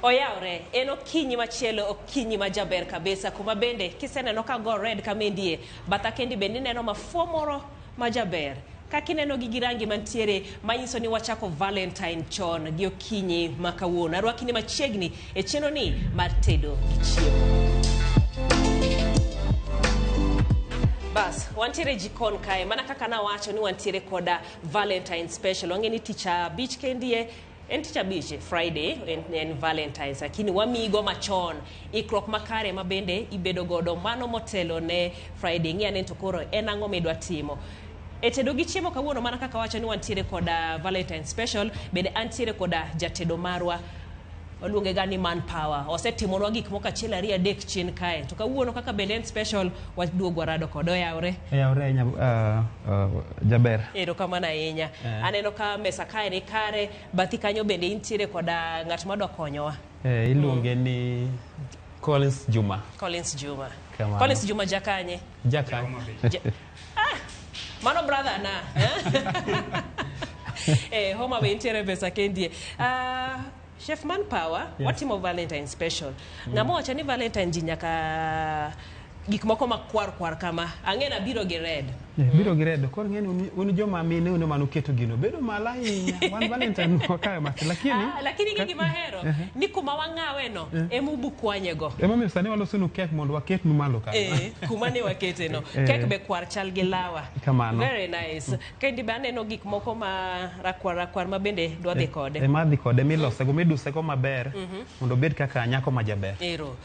Oyawre, en okinyi machielo, okinyi ma jaber kabisa, kuma bende kiseneno ka go red kamendie, batha kendi bende ineno mafua moro ma jaber. Kaka ineno gi gi rangi mantiere manyiso ni wachako Valentine chon gi okinyi ma kawuono. Arwaki ni machiegni e chenro ni mar tedo gi chiemo. Bas, wantiere e jikon kae, mana kaka nawacho ni wantiere koda Valentine special. Wang'e ni tich abich kendie En tich abich, Friday, en Valentine's, lakini wamiyigo machon ikruok makare ma bende ibedo godo mano motelo ne Friday. Ng'i ane to koro en ang'o midwa timo. E tedo gi chiemo kawuono mana kaka wacho ni wantiere koda Valentine special, bende antiere koda jatedo marwa waluonge ga ni man power. Osetimonwa gik moko achiel ariyo adek chien kae. To kawuono kaka bende en special, waduogo warado kode. Oyawre. Oyawre ahinya jaber. Erokamano ahinya. Aneno ka mesa kae ni kare, bathi kanyo bende intiere koda ng'at madwa konyowa. Iluonge ni Collins Juma. Collins Juma. Kamano. Collins Juma jakanye? Jakanye. Ah, mano brother na. Homa Bay nitiere pesa kendie. Chef Manpower, Yes. Watimo Valentine special. Ng'ama owacho ni Valentine ji nyaka gik moko makwar kwar kama. Ang'e na biro gi red. Biro gi red. Koro ng'eni un joma mine un ema nuketo gino. Bedo malo ahinya. Wan Valentine wakawe matin. Lakini Lakini gi gima ahero ni kuma wang'awe no ema ubukwanye go. Emomiyo sani waloso nu kek mondo waketnu malo kanyo. Kuma ne wakete no. Kek be kwar chal gi lawa. Kamano. Very nice. Kendi be aneno gik moko ma rakwar rakwar ma bende dwa dhi kode. Ema dhi kode milosego midusego maber mondo obed kaka nyako ma jaber. Ero.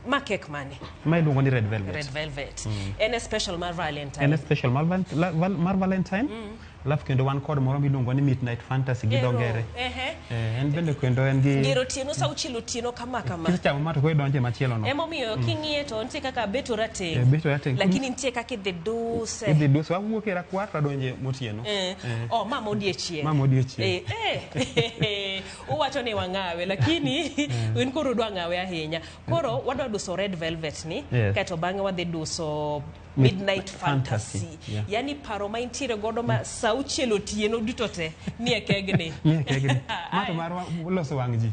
Ma kek mane? Ma iluongo ni red velvet. Red velvet. En e special mar Valentine. En e special mar Valentine. Alafu kendo wan kod moro miluongo ni Midnight Fantasy gi dho ngere. En bende kendo en gi Dier otieno sa auchiel otieno kama kama. Kisechamo ma to koro idonjo e machielo no. Emomiyo king'iye to nitie kaka bet orateng'. Bet orateng'. Lakini nitie kaka idhi duse. Idhi duse. Wawuok e rakwar to wadonjo motieno. Oh, ma modiechieng'. Ma modiechieng'. Uwacho ni wang'awe lakini un koro udwa ng'awe ahinya. Koro wadwa duso red velvet ni, kaeto bang'e wadhi duso Midnight Fantasy. Fantasy. Yani paro ma intiere godo ma sa auchiel otieno duto te nie kegni. Nie kegni. Mato mar loso wang' ji.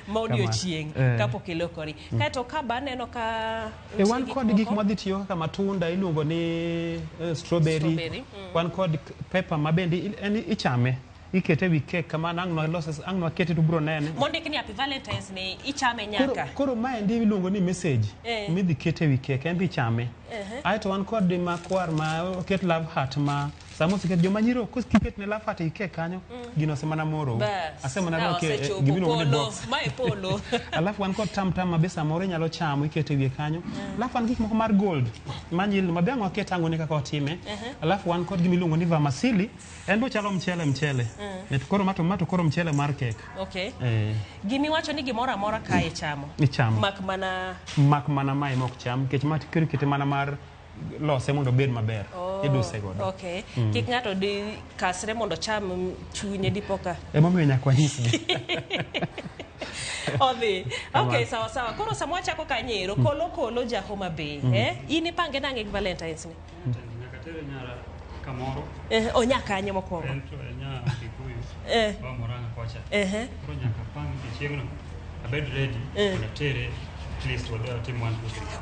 Ma odiochieng' kapok ilokori. Kaeto ka ba aneno ka Wan kod gik mwadhi tiyo kaka matunda iluongo ni strawberry. Wan kod pepper ma bende en ichame. Ikete wi cake kamano ang' nwalose ang' nwakete to ubiro nene. Mondik ni Happy Valentine's ni ichame nyaka. Koro maendi iluongo ni message midhi ket e wi cake en be ichame. Aeto wan kod makwar ma oket love heart ma sama oseket joma nyiro kiket ne love heart e cake kanyo gino osemana morou. Asemana rwake gima iluongo ni box. Mae polo. Alafu wan kod tam tam ma be samoro inyalo chamo ikete wiye kanyo. Alafu wan gik moko mar gold manyilni ma be ang' waket ang'one kaka watime. Alafu wan kod gima iluongo ni vermicelli. En be ochalo mchele mchele. Et koro mato mato koro mchele mar kek. Okay. Gimi wacho ni gimoro amora kae ichamo. Ichamo. Mak mana mak mana mae mok cham nikech ma koro ikete mana mar lose mondo obed maber. Iduse godo. Okay. Kik ng'ato di kasre mondo cham chunye dipoka. Emomiyo nyaka wanyisgi. Odhi. Okay, sawa sawa. Koro sama wachako kanyero, kolo kolo ja Homa Bay, In ipange nang'e gi Valentine's ni? Nyaka tere nyara kamoro. Onya kanye mokwongo? En to en nya Kikuyu. Ba Murang'a kocha. Koro nyaka apang chieng'no abed ready mondo atere at least wadhi watim 1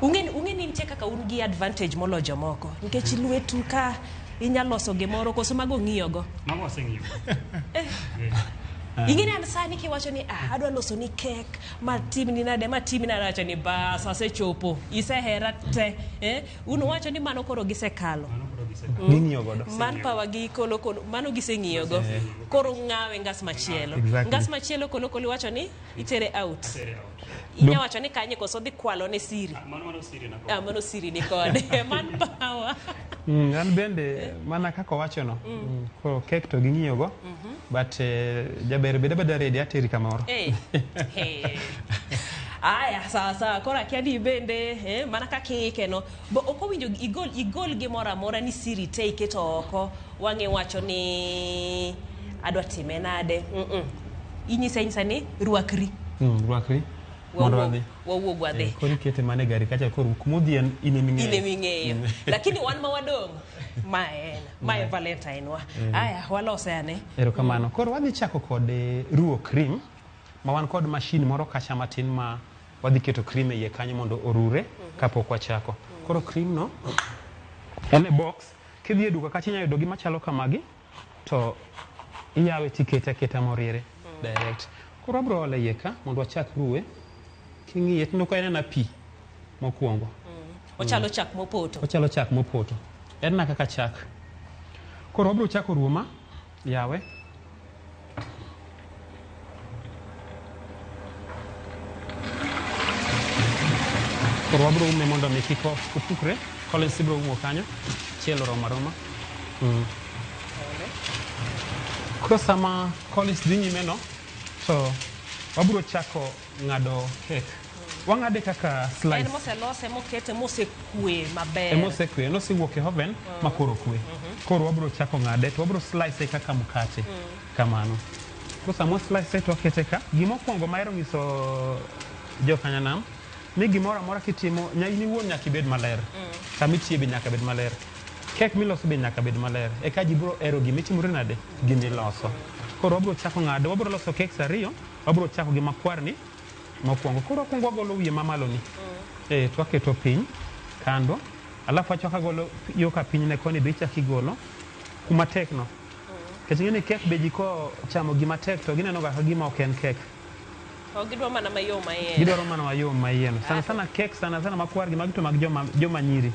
2 3. Ung'e ni nitie kaka un gi advantage moloyo jomoko nikech lwetu ka inyalo loso gimoro koso mago ng'iyogo. Mago waseng'iyo. Ing'e ni an sani kiwacho ni adwa loso ni kek matimni nade matimni nade awacho ni bas asechopo isehera te. Un wacho ni mano koro gisekalo. Mano koro gisekalo. Ging'iyo godo. Manpower gi kolo kolo mano giseng'iyogo. Koro ng'awe ngas machielo. Ngas machielo kolo kolo iwacho ni itere out. Atere out. Inya wacho ni kanye koso dhi kwalo ne siri. Mano siri na kode. Mano siri ni kode. Manpower. An bende mana kaka owacho no. Koro kek to ging'iyo go. But jaber bed abeda ready ateri kamoro. Aya, sawa sawa. Koro akia ni bende, mana kaka iike no. Bo ok owinjo igol gimoro amora ni siri te iketo oko. Wang'e wacho ni adwa time nade. Inyise inyisa ni rwakri. Rwakri. Mondo wadhi. Wawuog wadhi. Koro ikete mana e gari kacha koro kumodhi en in ema ing'eyo. In ema ing'eyo. Lakini wan ma wadong' ma en, ma e Valentine wa. Aya, walose ane. Erokamano. Koro wadhi chako kod ruwo cream. Ma wan kod machine moro kacha matin ma wadhi keto cream e iye kanyo mondo orure kapok wachako. Koro cream no en e box. Kidhi e duka kacha inyalo yudo gima chalo kamagi to iyawe tikete aketa moriere direct. Koro wabro ole iye ka mondo wachak ruwe. King'iye tineno ka en ana pi mokwongo. Ochalo chak mopoto. Ochalo chak mopoto. En na kaka chak. Koro wabro chako ruwo ma yawe. Koro wabro ume mondo mi kik opukre. Collins ibro umo kanyo. Chielo oromo aroma. Koro sama Collins dhi nyime no, to wabro chako ng'ado cake. Wang'ade kaka slice. En moselose mokete mosekwe maber. Emosekwe, nosewuok e oven ma koro okwe. Koro wabro chako ng'ade to wabro slice kaka mkate. Kamano. Koro sama slice to wakete ka. Gimokwongo mahero nyiso jokanyanam ni gimoro amora kitimo in iwuon nyaka ibed maler. Kama itiye be nyaka bed maler. Kek miloso be nyaka bed maler. Eka ji biro hero gima itimore nade? Gimiloso. Koro wabro chako ng'ado, wabro loso cakes ariyo, wabro chako gi makwarni mokwongo. Koro wakwongo wagolo wiye mamalo ni. To waketo piny kando. Alafu wachako agolo yo ka piny ne koni be ichako igolo kuma tek no. Nikech ing'e ni kek be ji ko chamo gima tek to gineno ga ka gima ok en kek. To gidwa mana mayom ma iye. Gidwaro mana mayom ma iye no. Sana sana kek sana sana makwar gi magi to mag joma nyiri.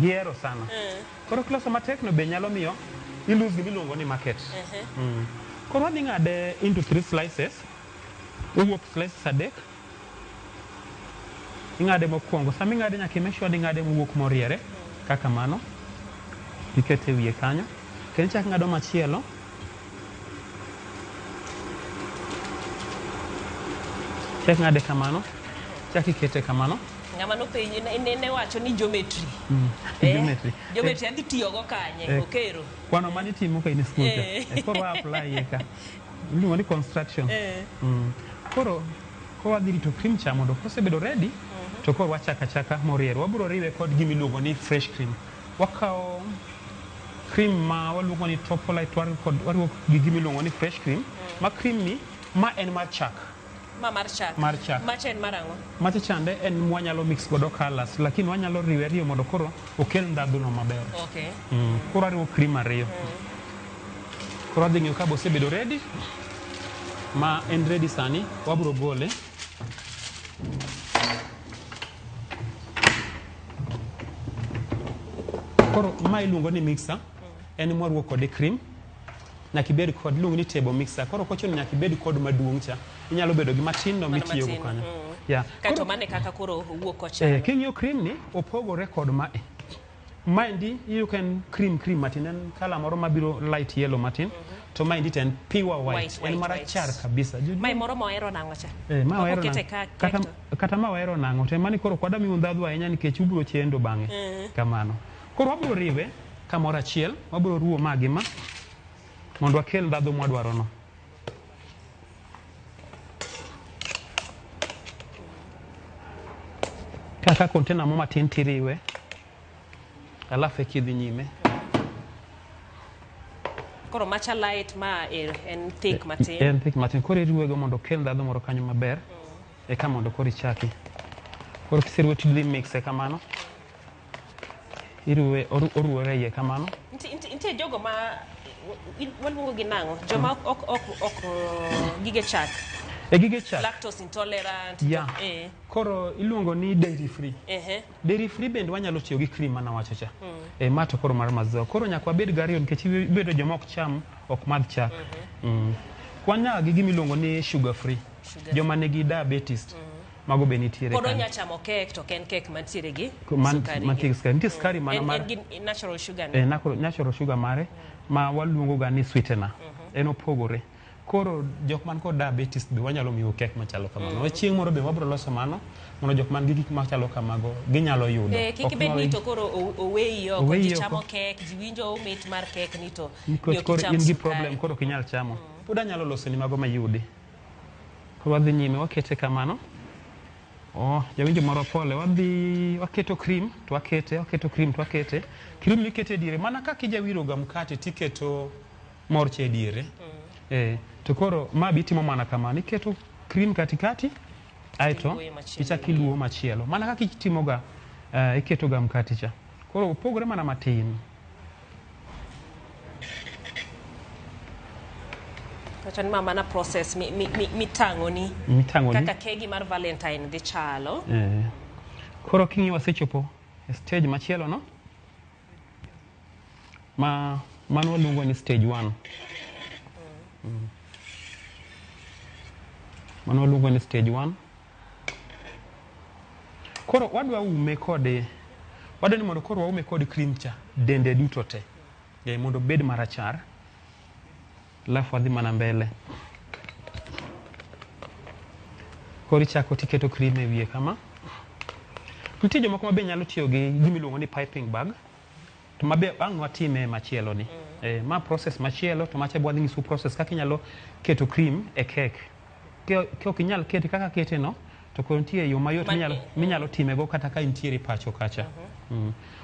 Gihero sana. Koro kiloso matek no be nyalo miyo i lose gima iluongo ni market. Koro wadhi ng'ade into 3 slices. Owuok slices adek. Ing'ade mokwongo. Sama ing'ade nyaka i make sure ni ing'ade mowuok moriere kaka mano. Ikete e wiye kanyo. Kendo ichak ing'ado machielo. Chak ng'ade kamano. Chak ikete kamano. Ng'ama nopenji ne wacho ni geometry. Geometry. Geometry adhi tiyogo kanye? Okero. Kwano mane itimo ka in e school cha. Koro wa apply ka. Iluongo ni construction. Koro wadhi rito cream cha mondo kosebedo ready to koro wachako achaka moriere. Wabiro riwe kod gima iluongo ni fresh cream. Wakawo cream ma waluongo ni Topolite, wariwo gi gima iluongo ni fresh cream. Ma cream ni ma en mar chak. Ma mar chak. Mar chak. Macha en mar ang'o? Macha chande en mwanyalo mix godo colors, lakini wanyalo riwe ariyo mondo koro okel ndhadhu no maber. Okay. Koro ariwo cream ariyo. Koro adhi ng'iyo ka be osebedo ready. Ma en ready sani, wabro gole. Koro ma iluongo ni mixer, en mwaruwo kode cream. Nyaka ibed kod, iluongo ni table mixer. Koro kochuno nyaka ibed kod maduong' cha. Inyalo bedo gi matin no mitiyogo kanyo. Yeah. Kato mane kaka koro owuok kochalo. King'iyo cream ni, opogore kod mae. Maendi iyudo ka en cream matin, en colour moro mabiro light yellow matin. To maendi to en pure white, en marachar kabisa. Mae moro ma ohero nang'o cha? Ma ohero nang'o? Kata ma ohero nang'o, to mani koro kwada miyo ndhadhu ahinya nikech ubiro chendo bang'e. Kamano. Koro wabiro riwe kamoro achiel, wabiro ruwo ma gi ma mondo wakel ndhadhu mwadwaro no. Kaka container mo matin tiriwe, alafu ekidhi nyime. Koro macha light ma en thick matin. En thick matin. Koro iriwego mondo okel ndhadhu moro kanyo maber. Eka mondo koro ichaki. Koro kiseruwe tidhi mixe kamano. Iruwe, oruwore iye kamano. Nitie jogo ma waluongo gi nang'o? Joma ok gige chak. E gige chak. Lactose intolerant. Yeah. Koro iluongo ni dairy free. Dairy free bende wanyalo tiyo gi cream mana wacho cha. Ma to koro mar maziwa. Koro nyaka wabed gariyo nikech ibedo joma ok cham, ok madh chak. Wan nyaka gi gima iluongo ni sugar free. Joma nigi diabetes. Mago be nitiere kanyo. Koro onya chamo kek to ok en kek mantiere gi sukari. Mantiere gi sukari. Nitie sukari mana mar en gi natural sugar. Natural sugar mare ma waluongo ga ni sweetener. En opogore. Koro jok man kod diabetes be wanyalo miyo kek machalo kamano. Chieng' moro be wabro loso mano mondo jok man gi gik machalo kamago ginyalo yudo. Kik bed ni to koro oweyi oko, ji chamo kek, ji winjo mit mar kek ni to nikech koro in gi problem koro ok inyal chamo. Pod anyalo loso ni mago mayudi. Koro wadhi nyime wakete kamano. Jawinjo moro pole, wadhi waketo cream to wakete, waketo cream to wakete. Cream nikete e diere mana kaka ijawiro ga mkate tiketo mor cha e diere. To koro ma be itimo mana kamano, iketo Cream katikati aeto Iluoye machielo. ichak iluo machielo. Mana kaka itimoga iketoga mkati cha. Koro opogore mana matin. Wacho ni ma mana process mitang'oni Mitang'oni. kaka kegi mar Valentine dhi chalo. Koro king'iyo wasechopo e stage machielo no ma mano waluongo ni stage 1. Mano waluongo ni stage 1. Koro wadwa ume kod wadwa ni mondo koro waume kod cream cha dende duto te. Mondo obed marachar. Alafu wadhi mana mbele. Koro ichako tiketo cream e wiye kama. Nitie jomoko ma be nyalo tiyo gi gima iluongo ni piping bag. To mabe ang' watime machielo ni. Ma process machielo to macha wadhi nyisou process kaka inyalo keto cream e cake. Ka ok inyal kete kaka kete no, to koro nitie yo mayot minyalo timego kata ka intiere pacho kacha.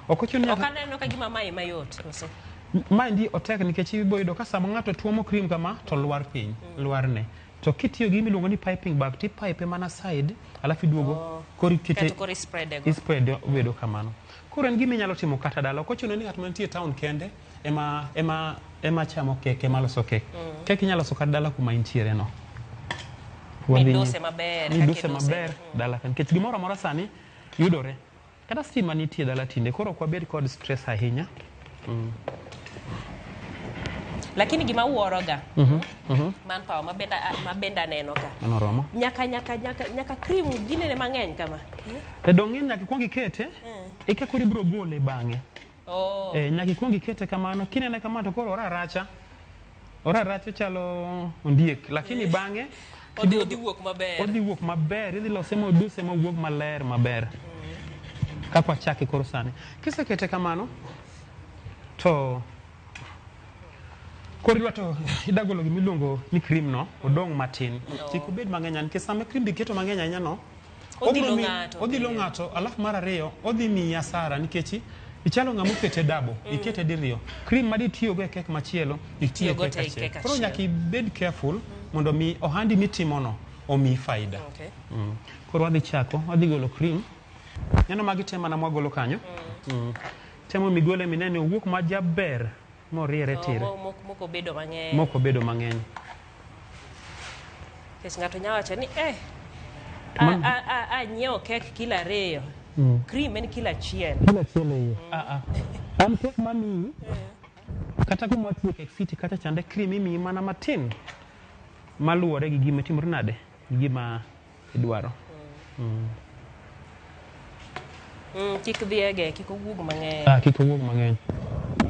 Ok ochuno Ok aneno ka gima mae mayot koso. Maendi otek nikech ibo yudo ka sama ng'ato tuomo cream kama to lwar piny, lwarne. To kitiyo gi gima iluongo ni piping bag tipipe mana side alafu iduogo koro ikete Kaeto koro ispread go. Ispread obedo kamano. Koro en gima inyalo timo kata dala. Ok ochuno ni ng'at mantie e town kende ema chamo kek, ema loso kek. Kek inyalo loso kata dala kuma intiere no. Miduse maber. Miduse maber dala ka. Nikech gimoro amora sani yudore. Kata stima nitie dala tinde, koro ok wabed kod stress ahinya. Lakini gima wuoroga. Manpower mabende aneno ka. Mano romo. Nyaka cream ginene mang'eny kama. E dong' in nyaka ikuong ikete, eka koro ibiro gole bang'e. Nyaka ikuong ikete kamano, kinene kamano to koro oraracha. Oraracha chalo ondiek, lakini bang'e odhi wuok maber. Odhi wuok maber, idhi lose moduse mowuog maler maber. Kaka wachake koro sani. Kisekete kamano to koro idwa to idwa golo gima iluongo ni cream no, odong' matin. Kik obed mang'eny nikech sama cream iketo mang'eny ahinya no, odhilo ng'ato, alafu mar ariyo odhi miyi hasara nikech ichalo ng'ama okete dabo, ikete diriyo. Cream ma ditiyogo e kek machielo, itiyo e kek achiel. Koro nyaka ibed careful mondo mi ohandi mitimono omiyi faida. Koro wadhi chako, wadhi golo cream. Neno magi te mana mwagolo kanyo. Temo migole minene owuok majaber moriere tire. Moko bedo mang'eny. Moko bedo mang'eny. Nikech ng'ato nyalo wacho ni anyiewo kek kilo 2. Cream en kilo 1. Kilo 1 e iye. An kek mamiyi kata kuma watiye Cake City kata chande cream imiyi mana matin maluwore gi gima timore nade gi gima idwaro. Kik dhiege, kik owuog mang'eny. Kik owuog mang'eny.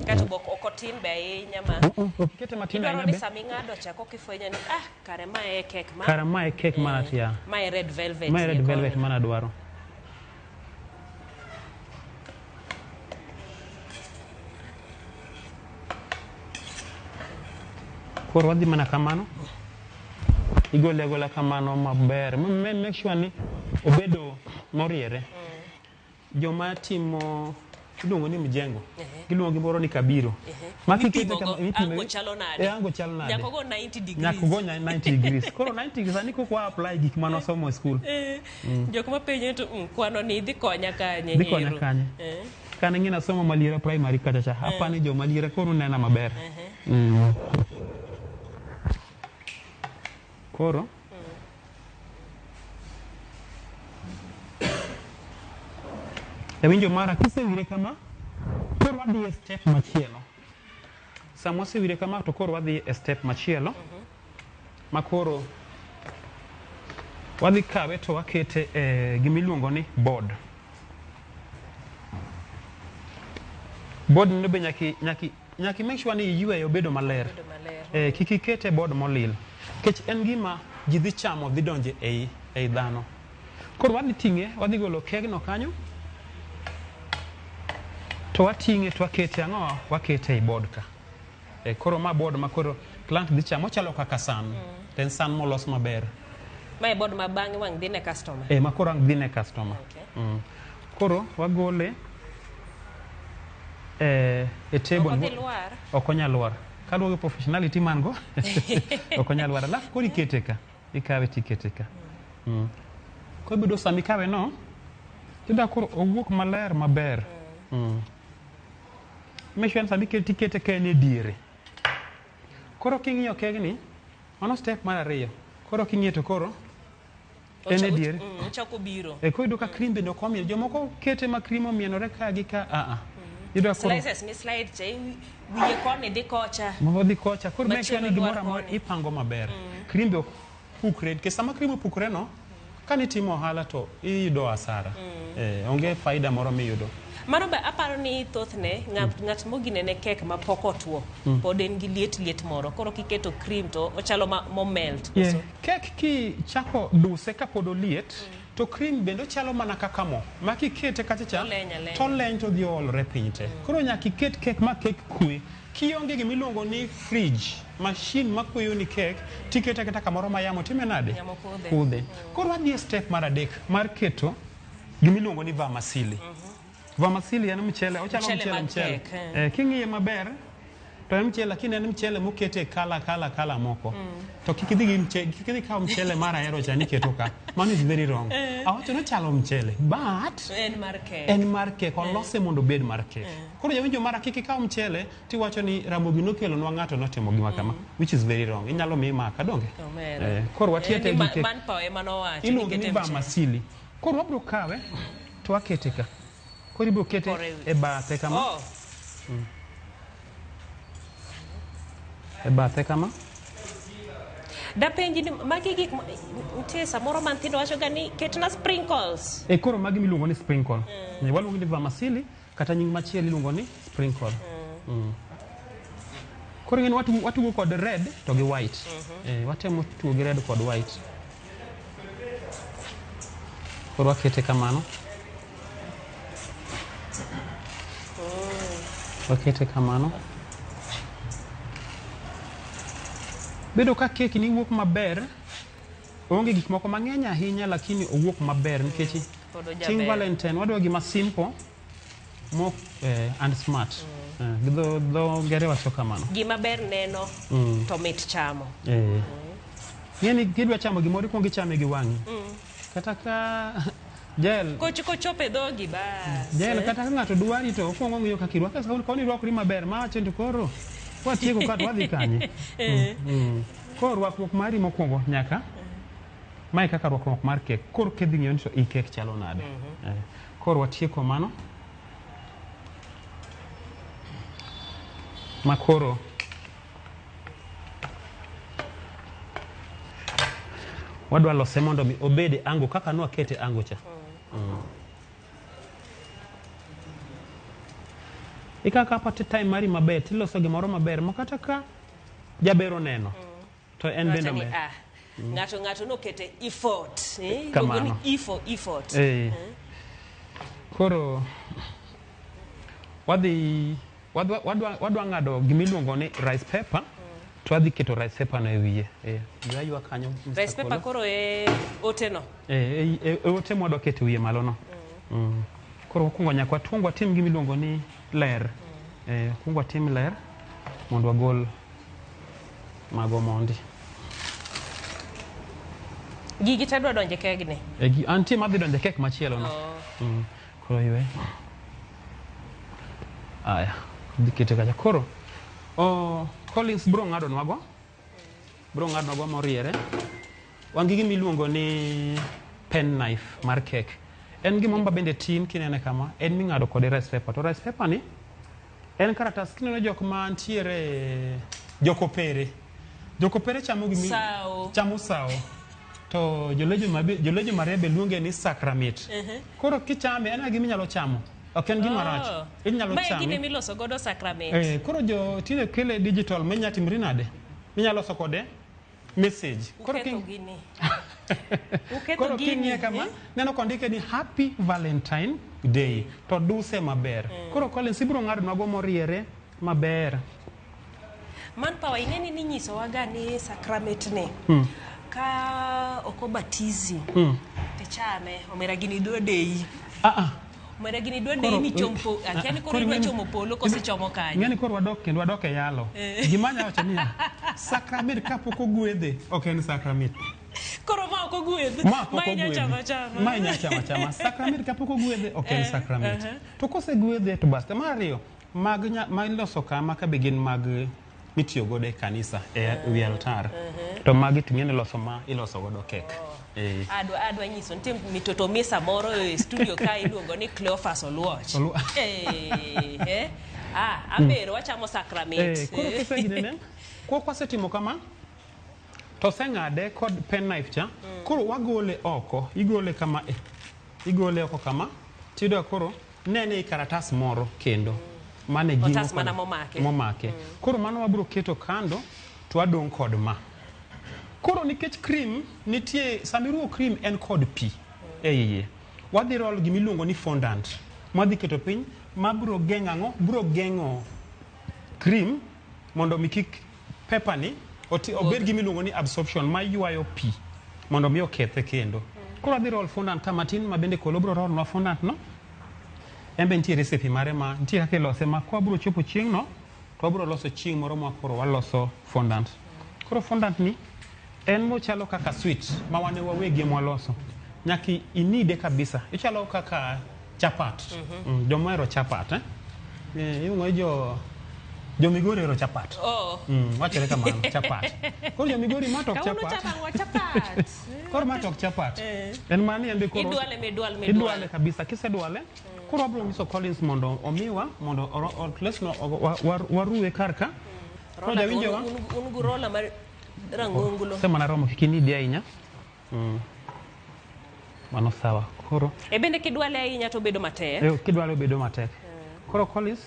Kato bok ok otin be ahinya ma. Ok ikete matin ahinya be. Sama ing'ado cha koka ifwenyo ni kare mae e kek ma. Kare mae e kek mana tia. Mae red velvet. Mae red velvet mana dwaro. Koro wadhi mana kamano. Igole agola kamano maber. Make sure ni obedo moriere. Joma timo iluongo ni mjengo. Giluongo gimoro ni kabiro. Ango chalo nade? Ango chalo nade? Nyaka ogo 90 degrees. Nyaka ogo 90 degrees. Koro 90 degrees sani kok wa apply gik mane wasomo e school. Jok mapenjo to kwano ni idhi konya kanye? Dhi konya kanye? Kane ng'ina somo Maliera primary kacha cha. Apani jo Maliera koro nena maber. Koro Jawinjo mara kisewire kama, koro wadhi e step machielo. Sama wasewire kama to koro wadhi e step machielo. Ma koro wadhi kawe to wakete e gima iluongo ni board. Board no be nyaki make sure ni iyweyo obedo maler. Kik ikete board molil. Nikech en gima ji dhi chamo dhi donje ei dhano. Koro wadhi ting'e, wadhi golo kegno kanyo. To wating'e to wakete ang'o? Wakete ei board ka. Koro ma board ma koro client dhi chamo ochalo kaka san. To en san molos maber. Ma e board ma bang'e wang' dhi ne customer. Ma koro ang' dhi ne customer. Koro wagole e table. Ok odhi lwar. Ok onyal lwar. Kaluwore gi professionality man go. Ok onyal lwar. Alafu koro ikete ka. Ikawe tikete ka. Koro bedo sama ikawe no, tiyudo koro owuok maler maber. Make sure ni sama ikete tikete ka en e diere. Koro king'iyo kegni, mano step mar ariyo. Koro king'iyo to koro en e diere. Ochako biro. E koro iyudo ka cream bende ok omieno. Jomoko kete ma cream omienore ka gi ka. Iyudo ka koro Slices mi slide cha wiye koni dhi kocha. Moko dhi kocha. Koro make sure ni Machielo gimoro dwar amora koni. ipango maber. Cream be ok pukre. Nikech sama cream opukre no, kanitimo ohala to iyudo hasara. Onge faida moro miyudo. Mano be aparo ni thothne ng'at moginene kek ma pok otuo pod en gi liet liet moro. Koro kiketo cream to ochalo mo melt. Yeah. Kek kichako duse kapod oliet, to cream bende ochalo mana kaka mo. Ma kikete kacha cha, Oleny alenya. to oleny to odhi oolore piny te. Koro nyaka iket kek ma kek kwe. Kionge gimiluongo ni fridge, machine makweyo ni kek, tikete aketa kamoro ma yamo time nade? Yamo kudhe. Kudhe. Koro wadhi e step mar adek mar keto gimiluongo ni vermicelli. Vermicelli en mchele, ochalo Mchele mchele mag mchele. kek, eh. King'iye maber, to en mchele lakini en mchele mokete kala kala kala moko. To kik idhi gi mchele, kik idhi kaw mchele mar ahero cha niketo ka. Mano is very wrong. Awacho ni ochalo mchele, but En mar kek. en mar kek, olose mondo obed mar kek. Koro jawinjo mara kik ikaw mchele tiwacho ni Ramogi nokelonwa ng'ato notimo gima kama, which is very wrong. Inyalo mi maka, donge? Omera. Koro watiyo te Ni gi kek. Manpower ema nowacho. Iluongo ni nikete mchele. vermicelli. Koro wabiro kawe to wakete ka. Koro ibiro kete Kore wi. e bathe kama. Oh. E bathe kama. Dapenji ni magi gik nitie samoro ma nyithindo wacho ga ni ketna sprinkles. E koro magi miluongo ni sprinkle. Waluongo ni vermicelli kata nying machielo iluongo ni sprinkle. Koro ing'eni watugo kod red to gi white. Watemo tugo gi red kod white. Koro wakete kamano. Wakete kamano. Bedo ka kek ni wuok maber, onge gik moko mang'eny ahinya lakini owuok maber nikech Pod ojaber. chieng' Valentine wadwa gima simple mo and smart. Gi dho ngere wacho kamano. Gima ber neno to mit chamo. Ng'eni kidwa chamo gimoro ikuongo ichame gi wang'i. Kata ka Jael Kochopo e dhogi bas. Jael kata ka ng'ato dwari to okuongo ng'iyo kaka irwakri. Koni irwakri maber mawacho ni to koro watieko ka to wadhi kanye. Koro rwakruok mari mokwongo nyaka mae kaka rwakruok mar kek. Koro kidhi ng'iyo ni to i kek chalo nade. Koro watieko mano. Ma koro wadwa lose mondo mi obed e ango kaka nwakete ango cha. Ikawo kapa time mari maber tiloso gimoro maber ma kata ka jaber oneno to en bende Wacho ni, ober. ah, ng'ato nokete effort. Kamano. Iluongo ni effort. Koro wadhi wadwa ng'ado gimiluongo ni rice paper to wadhi keto rice paper no e wiye. Ywa ywa kanyo, Mr. Rice paper Kolo. koro e ote no. E ote mwadwa keto e wiye malo no. Koro mokwongo nyaka wakwong watim gimiluongo ni ler. Wakwong watim ler mondo wagol mago mondi. Gigi te dwa donjo e kegni. Antie madhi donjo e kek machielo no. Koro ywe. Aya, dhi kete kacha. Koro, Collins bro ng'ado nwago. Bro ng'ado nwago moriere. Wan gi gima iluongo ni pen knife mar kek. En gima bende tin kinene kama, en ming'ado kode rice paper. To rice paper ni, en karatas kineno jok mantiere jokopere. Jokopere chamo gimi Sao. Chamo sao. To jolejo Maria be luonge ni sacrament. Koro kichame, en gima inyalo chamo. Ok en gima rach. Inyalo Mae chame. gine miloso godo sacrament. Koro jo tinde kele digital minya timri nade? Minyalo loso kode message. Koro Uketho gini. Uketho Koro gini, king'iye kama, eh? neno kondike ni Happy Valentine Day. To duse maber. Koro Collins ibiro ng'ado nwago moriere maber. Manpower ing'e ni ninyisowaga ni sacrament ni ka ok obatizi tichame omera gini dwa deyi. Omera gini dwa deyi michom po akia ni koro idwa chomo polo koso ichomo kanye. Ing'e ni koro wadok kendo wadok e yalo. Gima anya wacho niya, sacrament kapok ogwedhe ok en sacrament. Koro ma ok ogwedh. Ma pok Ma inya ogwedhi. chamo achama. Ma inya chamo achama. Sacrament kapok ogwedhe ok en sacrament. To kosegwedhe to bas. Mar ariyo, mag ma iloso kama ka be gin mag mitiyo godo e kanisa e wi altar. To magi to ing'e ni loso ma iloso godo kek. Adwa nyiso nitie mitoto misa moro e studio ka iluongo ni Cleophas Oluoch. Ambero wachamo sacrament. Koro kiseginene, kwa wasetimo kama to oseng'ade kod pen knife cha, koro wagole oko, igole kama igole oko kama, tiyudo koro nene i karatas moro kendo. Mane gino Otas mana momake. Momake. Koro mano wabiro keto kando to wadong' kod ma. Koro nikech cream nitie, sama iruwo cream en kod pi e iye. Wadhi roll gima iluongo ni fondant. Mwadhi keto piny, ma biro geng'o ang'o? Biro geng'o cream mondo mi kik paper ni obed gima iluongo ni absorption ma ywayo pi mondo mi okethe kendo. Koro wadhi roll fondant ka matin ma bende kolo biro roll nwa fondant no. En be nitie recipe mare ma nitie kaka ilose ma kwa biro chopo chieng' no to wabiro loso chieng' moro ma koro waloso fondant. Koro fondant ni en mochalo kaka sweet ma wan e wawegi ema waloso. Nyaka inide kabisa. Ichalo kaka chapat. Joma ohero chapat, eh? Iluongo ni jo Migori ohero chapat. Wachore kamano, chapat. Koro jo Migori ma to ok Kawuono chapat. chamo chapat. Koro ma to ok chapat. En mani en be koro Idwale midwal midwal. Idwale kabisa. Kisedwale, koro wabiro nyiso Collins mondo omiwa, mondo at least no, waruwe kar ka. Koro Rola, jawinjowa? un gu rola mar rang'onglo. Sema na romo kik inidi ahinya. Mano sawa. Koro E bende kidwale ahinya to bedo matek. Kidwale bedo matek. Koro Collins,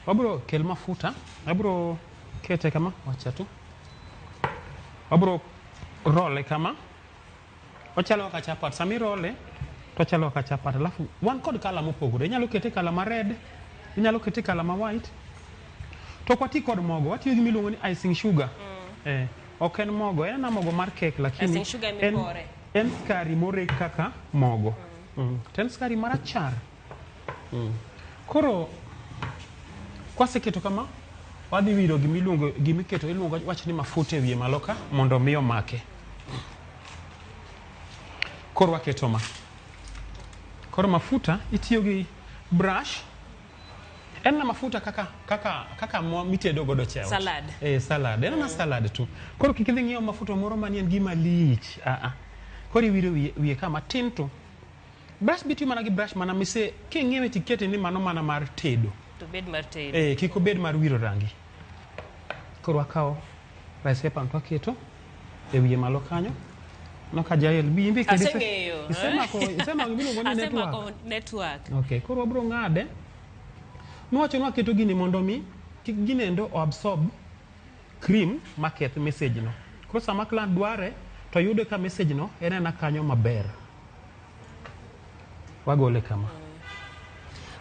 wabiro kel mafuta, wabiro kete kama, wacha tu. Wabiro role kama. Ochalo kaka chapat. Sama irole, to ochalo kaka chapat. Alafu wan kod kala mopogore. Inyalo kete kala ma red, inyalo kete kala ma white. To ok wati kod mogo, watiyo gi miluongo ni icing sugar. Ok en mogo, en mogo mar cake, lakini Icing sugar mipore. en skari moreg kaka mogo. To en skari marachar. Koro kwaseketo kama, wadhi wiro gimiluongo, gimiketo iluongo wach ni mafuta e wiye malo ka mondo mi omake. Koro waketo ma. Koro mafuta itiyo gi brush. En na mafuta kaka mo mitedo godo cheo. Salad. Salad. En na salad tu. Koro kik idhi ng'iewo mafuta moro manie gima lich. Koro iwiro wiye ka matin tu. Brush bitiyo mana gi brush mana mise king'iewe tikete ni mano mana mar tedo. To bed mar tedo. Kik obed mar wiro rangi. Koro wakawo rice paper to waketo e wiye malo kanyo. No ka Jael, bi imbe kendo Aseng'eyo. isemako gimiluongo ni network. Asemako network. Okay, koro wabiro ng'ade. Nwacho ni waketo gini mondo mi kik ginendo o absorb cream maketh message no. Koro sama client dware to yude ka message no en ena kanyo maber. Wagole kama.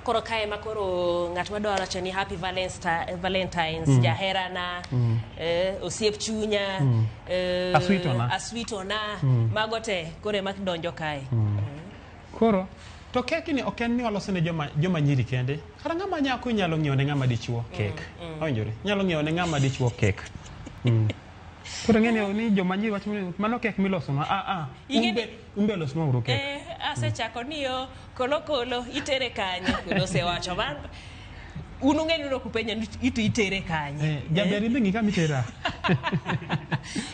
Koro kae ma koro ng'at madwaro wacho ni happy Valentine's, jaherana, osiep chunya, Aswitona. aswitona, mago te koro ema donjo kae. Koro to kek ni ok en ni walose ne joma nyiri kende. Kata ng'ama nyako inyalo ng'iewo ne ng'ama dichuo kek. Owinjore? Inyalo ng'iewo ne ng'ama dichuo kek. Koro ng'e ni joma nyiri wacho ni mano kek miloso na. Ing'e Umbe losnwa uru kek. Asechako ni yo kolo kolo itere kanye? Kolo osewacho man. Un ung'e ni ok upenja ni ito itere kanye. Jaber imbe ng'i kama itera.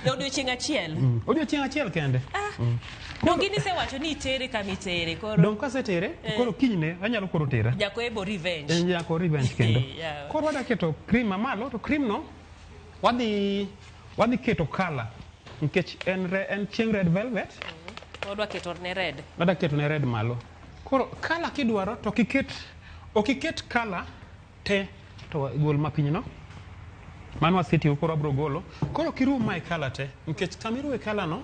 E odiochieng' achiel. Odiochieng' achiel kende. Dong gin isewacho ni itere kama itere, koro Dong kasetere, koro kinyne anyalo koro tera. Jakoebo revenge. Jako revenge kendo. Koro wadwa keto cream mamalo, to cream no wadhi keto color nikech en chieng' red velvet. Wadwa keto ne red. Wadwa keto ne red malo. Koro color kidwaro to ok iket color te to gol mapiny no. Mano wasetiyo koro abro golo. Koro kiruw mae color te nikech kama iruwe color no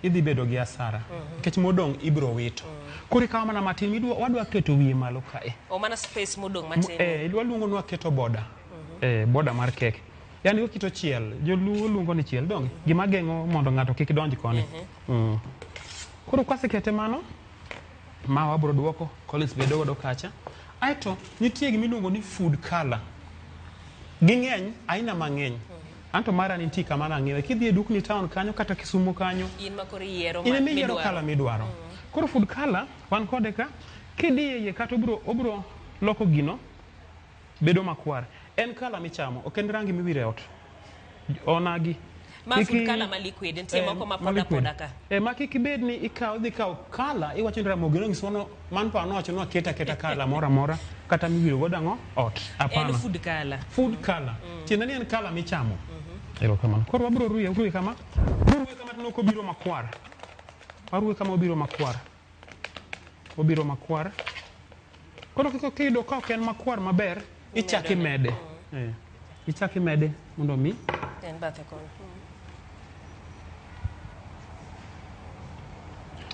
idhi bedo gi hasara. Nikech modong' ibro wito. Koro ikawo mana matin wadwa keto wiye malo kae. O mana space modong' matin. Waluongo ni waketo border. Border mar cake. Yaani okito chiel, joluo luongo ni chiel, donge? Gima geng'o mondo ng'ato kik donj koni. Koro kwasekete mano, ma wabro duoko, Collins bedo godo kacha. Aeto nitie gima iluongo ni food color. Ging'eny, aina mang'eny. Anto mara nitie kama nang'iewe. Kidhi e dukni town kanyo kata Kisumu kanyo, In ma koro iyiero in ema iyiero midwaro. colour midwaro. Koro food colour wan kode ka, kidiye iye kata obiro loko gino bedo makwar. En colour michamo, ok en rangi miwiro e ot. Onagi. Ma food colour ma liquid, nitie moko ma poda poda ka. Ma kik ibed ni ikawo, idhi kawo colour, iwacho ni Ramogi nonyisowa no, man pa nowacho ni waket aketa colour moro amora kata miwiro godo ang'o? Ot. Hapana. En food colour. Food colour. Tiende ni en colour michamo. Erokamano. Koro wabiro ruye kama. Ruye kama to ok obiro makwar. Waruwe kama obiro makwar. Obiro makwar. Koro kik kiyudo ka ok en makwar maber, ichak imede. Ichak imede mondo mi En bathe kono.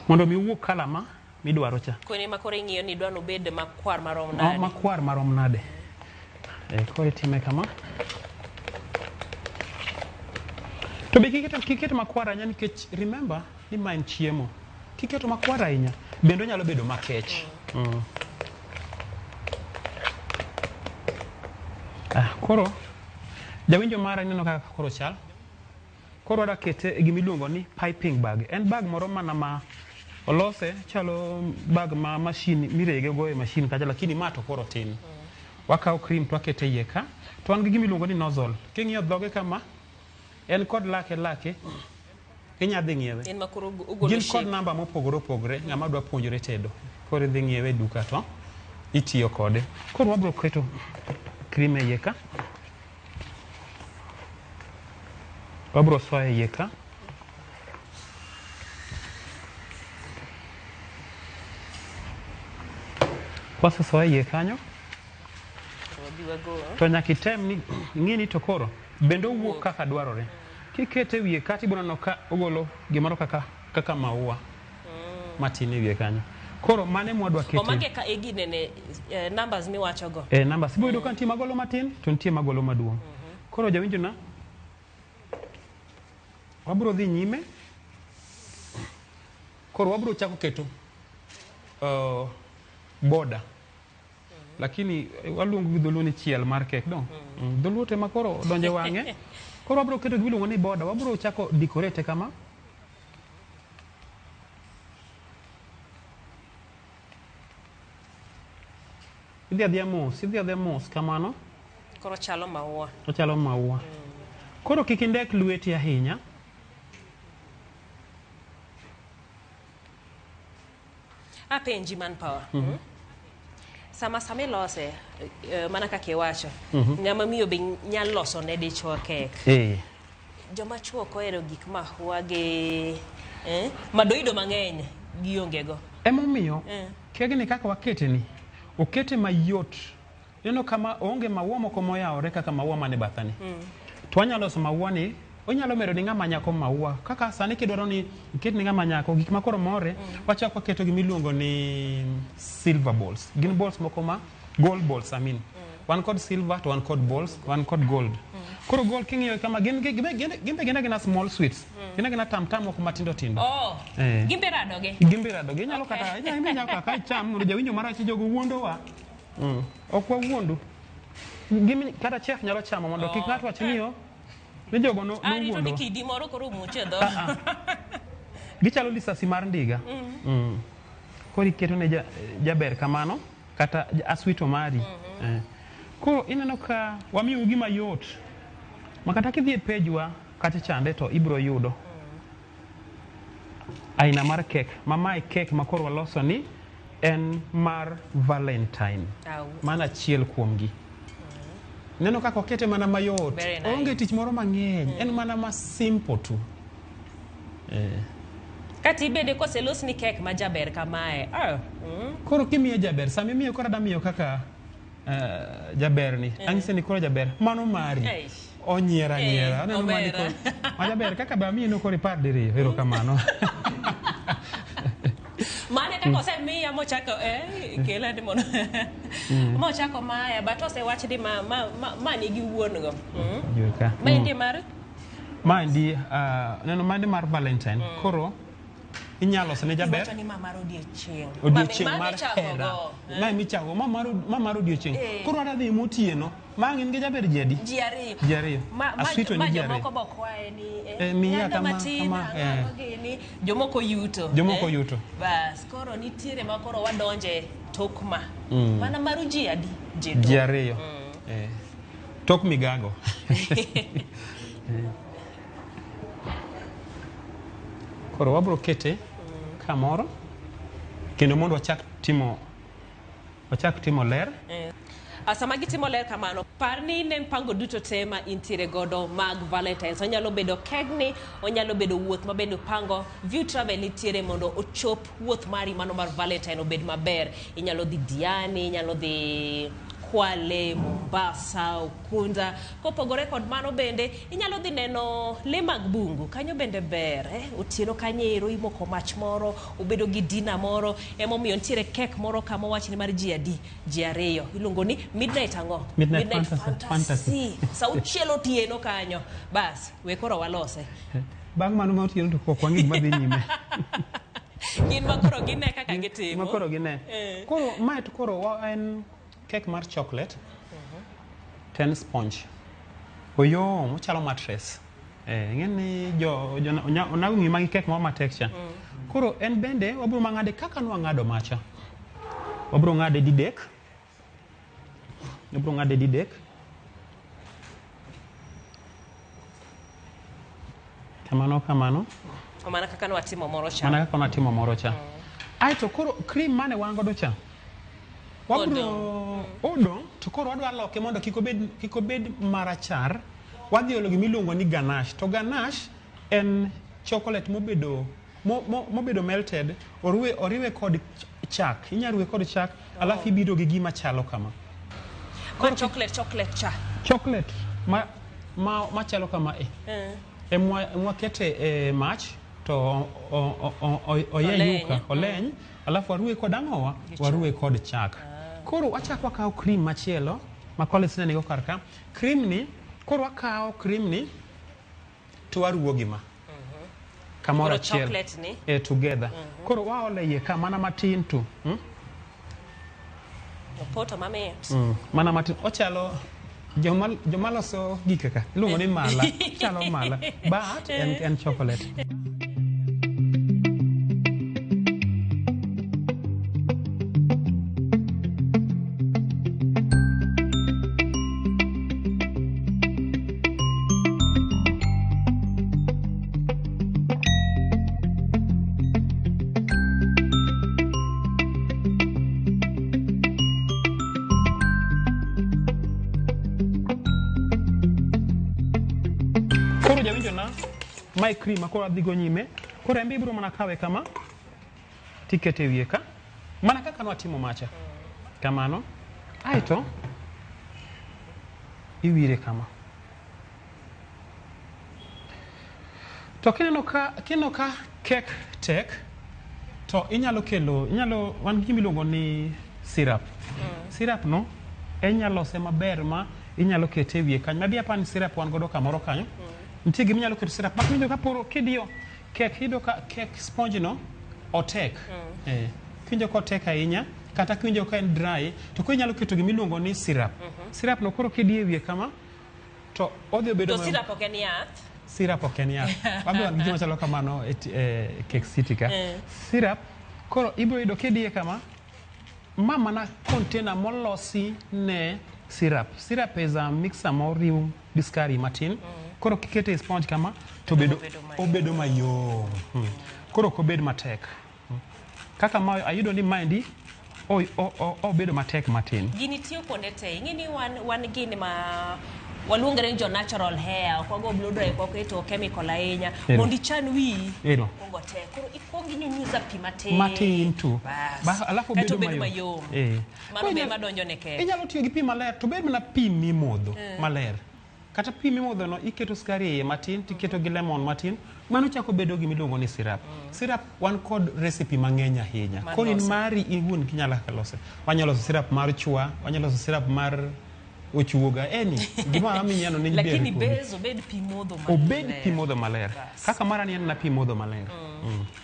Mondo mi owuog colour ma midwaro cha. Koni ma koro ing'iyo ni idwa nobed makwar marom nade. Makwar marom nade. Koro itime kama. To be kik iket makwar ahinya nikech remember ni ma en chiemo. Kiketo makwar ahinya bende onyalo bedo makech. Koro jawinjo mara ineno kaka koro chal. Koro wadwa kete e gima iluongo ni piping bag. En bag moro mana ma olose chalo bag ma machine mirege go e machine kacha, lakini ma to koro tin. Wakawo cream to wakete iye ka. To wan gi gima iluongo ni nozzle. King'iyo dhoge kama, en kod lake lake, inya dhi ng'iewe. En ma koro ogolo Gin kod shape. namba mopogore opogore, ng'ama dwa puonjore tedo. Koro idhi ng'iewe e duka to itiyo kode. Koro wabiro keto cream e iye ka. Wabiro soye e iye ka. Kwasesoye e iye kanyo, to nyaka item ni ing'e ni to koro bende owuok kaka dwarore. Kikete e wiye ka tibiro neno ka ogolo gimoro kaka maua matin e wiye kanyo. Koro mano ema wadwa kete. Omage ka e ginene, numbers miwacho go. Numbers. Ibiro yudo ka nitie magolo matin to nitie magolo maduong'. Koro jawinjo na, wabiro dhi nyime. Koro wabiro chako keto border. Lakini waluongo gi dholuo ni chiel mar kek dong. Dholuo te ma koro donje wang'e. Koro wabiro keto gima iluongo ni border. Wabiro chako decorate kama. Idhi adhiya mos, idhi adhiya mos kamano. Koro chalo maua. Ochalo maua. Koro kik indek lweti ahinya. Apenji manpower. Sama ilose, mana kaka iwacho, ng'ama miyo be nyalo loso ne dichuo kek. Joma chuo ok ohero gik mahua gi madoido mang'eny gionge go. Emomiyo kegni kaka wakete ni, okete mayot. Ineno kama onge maua moko moyawore kaka maua mane bathani. To wanyalo loso maua ni, onyalo medo ni ng'ama nyako maua. Kaka sani kidwaro ni iket ni ng'ama nyako gik ma koro more, wachako waketo gima iluongo ni silver balls. Gin balls moko ma gold balls, I mean. Wan kod silver to wan kod balls, wan kod gold. Koro gold king'iyo kama gin be gin agina small sweets. Gin agina tam tam moko matindo tindo. Gin be rado gi. Gin be rado gi. Inyalo kata, inyalo kaka icham mondo jawinjo marach jogo wuondowa. Ok wawuondu. Gimi kata chef nyalo chamo mondo kik ng'ato wach ni ni jogo no Arito ni kidi moro koro muoch e dho. Gichalo lisasi mar ndiga. Koro iketo ne jaber kamano kata aswito mari. Koro ineno ka wamiyo gima yot. Ma kata kidhi e page wa kacha chande to ibiro yudo. Aina mar kek. Ma mae kek ma koro waloso ni en mar Valentine. Mano achiel kuomgi. Neno kaka okete mana mayot. Very nice. Onge tich moro mang'eny. En mana ma simple tu. Kata ibede koselos ni kek ma jaber kamae. Koro kimiye jaber, sama imiye koro adwa miyo kaka jaber ni. Anyise ni koro jaber, mano mari. Onyiera nyiera. Aneno mani Omera. koro. Ma jaber kaka be amiyi no koro ipar diriyo. Erokamano. Mane kaka osemiya mochako kela ni mondo. Mochako maya, but osewach ni ma nigi wuon go. Juu ka. Ma endi mar? Ma endi, neno ma endi mar Valentine. Koro Inyalo lose ne jaber. Iwacho ni ma mar odiechieng'. Odiechieng' Ma mar michako hera. go, eh? Ma michako, ma mar odiechieng'. Eh. Koro wadhi motieno. Ma ang' in gi jaber ji adi? Ji ariyo. Ji ariyo. Aswito Ma ni ji ariyo. jomoko bo kwaye ni Eh, miya nyanda kama, matin, kama, ang'o eh. gini. Jomoko yuto. Jomoko eh. yuto. Bas, koro nitiere ma koro wadonje tok ma. Mana maru ji adi? Ji Ji ariyo. Eh. Tok migago. Koro wabro kete kamoro kendo mondo wachak timo ler. Sama gitimo ler kamano, par ni ne mpango duto te ma intiere godo mag Valentines. Onyalo bedo kegni, onyalo bedo wuoth ma bende upango. View Travel nitiere mondo ochop wuoth mari mano mar Valentine obed maber. Inyalo dhi Diani, inyalo dhi Kwale, Mombasa, Ukunda. Kopogore kod mano bende, inyalo dhi neno lee mag bungu. Kanyo bende ber. Eh? Otieno kanyo ero imoko mach moro, ubedo gi dinner moro. Emomiyo nitiere kek moro kama wach ni mar ji adi? Ji ariyo. Iluongo ni midnight ang'o? Midnight Fantasy. Fantasy. Sa auchiel otieno kanyo. Bas, we koro walose. Bang' mano ma otieno to ok wang'e gima dhi nyime. Gin ma koro gine kaka gitimo. Ma koro gine. Eh. Koro mae to koro en cake mar chocolate. To en sponge. Oyom, ochalo mattress. Eh, ing'e ni jo onago ng'ima gi cake moro matek cha. Koro en bende wabiro mang'ade kaka nwang'ado macha. Wabiro ng'ade didek. Wabiro ng'ade didek. Kamano kamano. Mana kaka nwatimo moro cha. Mana kaka nwatimo moro cha. Aeto koro cream mane wan godo cha. Wabiro odong' to koro wadwa loke mondo kik obed marachar. Wadhi olo gimiluongo ni ganache. To ganache en chocolate mobedo melted, oriwe kod chak. Inyalo ruwe kod chak, alafu ibiro gi gima chalo kama. Ma chocolate chocolate cha. Chocolate ma machalo kama e. Emwa kete e mach to oyeyuka oleny, alafu waruwe kod ang'owa? Waruwe kod chak. Koro wachak wakawo cream machielo ma Collins ne nigo kar ka. Cream ni, koro wakawo cream ni to waruwo gi ma kamoro Koro achiel. chocolate ni. E, together. Koro waolo e iye ka mana matin tu. Opoto mamit. Mana matin. Ochalo joma loso gike ka iluongo ni mala. Chalo mala. But en chocolate. Koro jawinjo na, mae cream ma koro adhi go nyime. Koro en be ibiro mana kawe kama, tikete e wiye ka, mana kaka nwatimo macha. Kamano. Aeto, iwire kama. To kineno ka kek tek, to inyalo kelo, inyalo, wan gi gima iluongo ni syrup. Syrup no, inyalo lose maber ma inyalo kete e wiye kanyo. Maybe apani syrup wan godo kamoro kanyo. Nitie gima inyalo keto syrup. Mak winjo ka poro kidiyo kek, iyudo ka kek sponge no otek. Eh, kiwinjo ka otek ahinya, kata kiwinjo ka en dry, to koro inyalo keto gima iluongo ni syrup. Syrup no koro kidiyo e wiye kama, to odhi bedo To syrup ok en yath. Syrup ok en yath. Wabiro wan gi gima chalo kamano e Cake City ka. Syrup, koro ibiro yudo kidiye kama, ma mana container molosi ne syrup. Syrup is a mixer moriw gi sukari matin. Koro kikete e sponge kama, to bedo, Obedo mayom. Obedo mayom. Koro ok obed matek. Kaka ma ayudo ni maendi obedo matek matin. Gini tiyo kuonde te. Ing'e ni wan gini ma waluongore ni jo natural hair, ok wago blow dry, ok waketo chemical ahinya. Mondo ichan wiyi. Kuongo te. Koro ikuong inyunyuza pi matin. Matin tu. Bas. Alafu Kaeto obedo obedo mayom. mayom. Mano Koro be madonjo ne kek. Inyalo tiyo gi pi maler to bed mana pi mimodho maler. Kata pi mimodho no iketo sukari e iye matin tiketo gi lemon matin, mano chako bedo gima iluongo ni syrup. Syrup wan kod recipe mang'eny ahinya. Mar Koro in lose. mari iwuon kinyalo kaka lose. Wanyalo loso syrup mar chwa, wanyalo loso syrup mar Ochuoga eni gima aminyano ni ber. Lakini kodi. base obed pi modho maler. Obed pi modho maler. Kaka mara ni en na pi modho maler.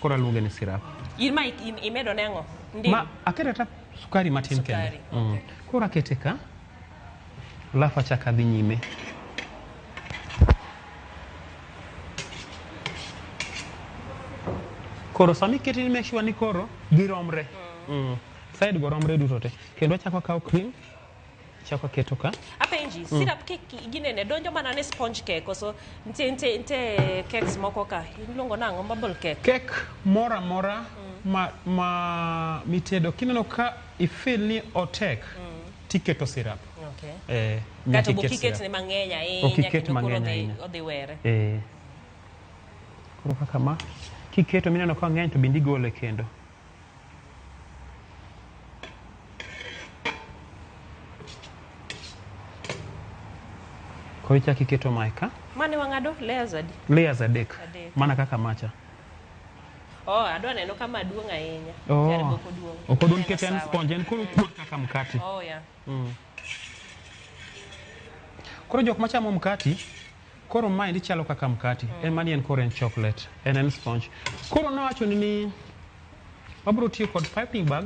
Koro aluonge ni syrup. In ma imedo ne ang'o? Ndim. Ma aketo ata sukari matin Sukari, kende. Koro akete ka. Alafu achako adhi nyime. Koro sama ikete ni make sure ni koro giromre. Side go romre duto te. Kendo achako akawo cream. Achako aketo ka. Apenji, syrup cake ginene donjo mana ne sponge cake koso nitie cakes moko ka iluongo nang'o bubble cake. Cake moro amora ma mitedo kineno ka ifeel ni otek tiketo syrup. Okay. Nyaka Kata iket ok iket syrup. ne mang'eny ahinya Ok iket kendo koro mang'eny ahinya. odhi were. Koro kaka ma kiketo mineno ka ng'eny to bende igole kendo. Koro ichako iketo mae ka. Mane wang'ado layers adi? Layers adek. Adek. Mana kaka macha. Oh, adwa neno kama duong' ahinya. Oh. Kare be ok oduong'. Ok oduong' Neno nikech en sawa. sponge, en koro kuot kaka mkati. Oh, yeah. Koro jok machamo mkati, koro maendi chalo kaka mkati. En mani en koro en chocolate, en sponge. Koro nawacho ni wabro tiyo kod piping bag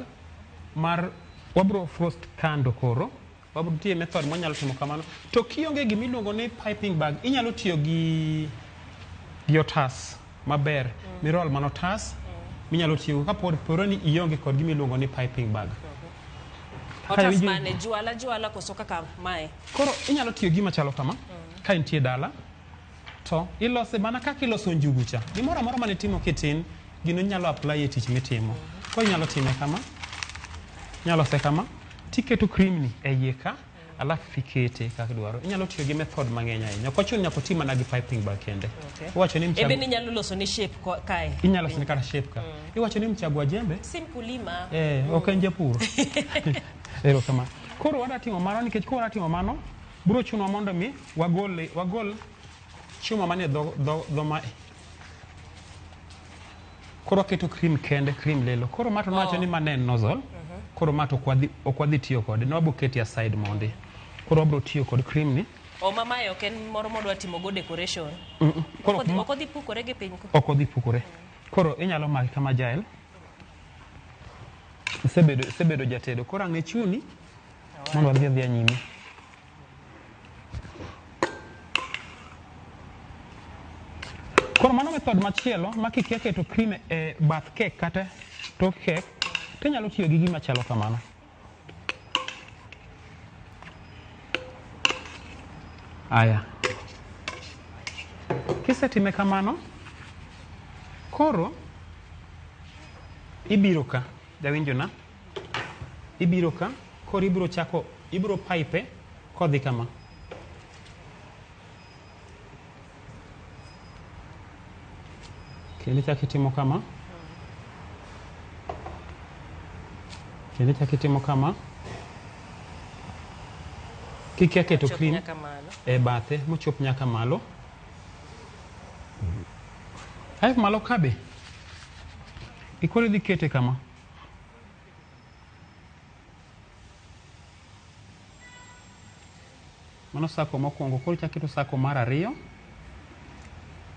mar wabro frost kando koro. Wabro tiyo method mwanyalo timo kamano. To kionge gima iluongo ni piping bag, inyalo tiyo gi otas maber. Mirol mano otas minyalo tiyo kapod poro ni ionge kod gima iluongo ni piping bag. Otas mane juala juala koso kaka mae. Koro inyalo tiyo gima chalo kama ka intie dala to ilose mana kaka iloso njugu cha. Gimoro amora mane itimo kitin, gino inyalo apply e tich mitimo. Koro inyalo time kama, inyalo lose kama, tiketo cream ni e iye ka, alafu ikete kaka idwaro. Inyalo tiyo gi method mang'eny ahinya. Ok ochuno nyaka oti mana gi piping bag kende. Iwacho ni Ebe inyalo loso ni shape kae. Inyalo loso ni kata shape ka. Iwacho ni mchagua jembe. Si mkulima. Ok en japur. Erokamano. Koro wadwa timo mano nikech ka wadwa timo mano, biro chunowa mondo mi wagol chuma manie dho mae. Koro waketo cream kende, cream lilo. Koro ma to nowacho ni ma ne en nozzle. Koro ma to ok wadhi tiyo kode. Ne wabro kete aside mondi. Koro wabro tiyo kod cream ni. O ma mae ok en moro modwa timo go decoration. Koro Ok odhi pukore gi piny ko. Ok odhi pukore. Koro inyalo make kama jael. Isebedo jatedo. Koro ang' ichuni mondo wadhi adhiya nyime. Koro mano method machielo ma kikia keto cream e bath cake kata tok cake, to inyalo tiyo gi gima chalo kamano. Aya. Kisetime kamano, koro ibiro ka, jawinjo na, ibiro ka, koro ibiro chako, ibiro pipe kodhi kama. Kendo ichako itimo kama. Kendo ichako itimo kama. Kikia keto cream e bathe mochop nyaka malo. Ae malo kabe. Ikoro idhi kete kama. Mano sako mokwongo, koro ichako iketo sako mar ariyo.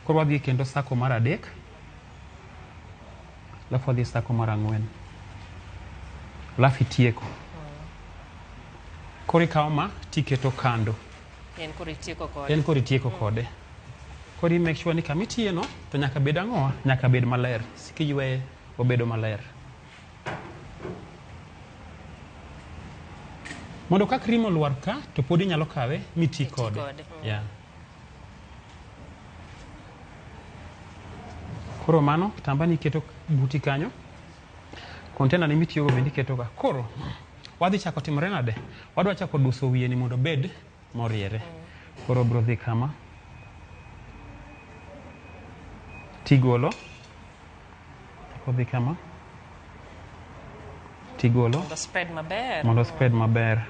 Koro wadhi kendo sako mar adek. Alafu wadhi sako mar ang'wen. Alafu itieko. Koro ikawo ma tiketo kando. En koro itieko kode. En koro itieko kode. Koro i make sure ni kama itiye no to nyaka bed ang'owa? Nyaka bed maler. Sik iyueye obedo maler. Mondo ka cream olwar ka to pod inyalo kawe miti kode. Yeah. Koro mano kitamba ni iketo buti kanyo. Container ni mitiyogo bende iketo ka. Koro wadhi chako timore nade? Wadwa chako duso wiye ni mondo obed moriere. Koro bro dhi kama. Tigolo. Odhi kama. Tigolo. Mondo spread maber. Mondo spread maber.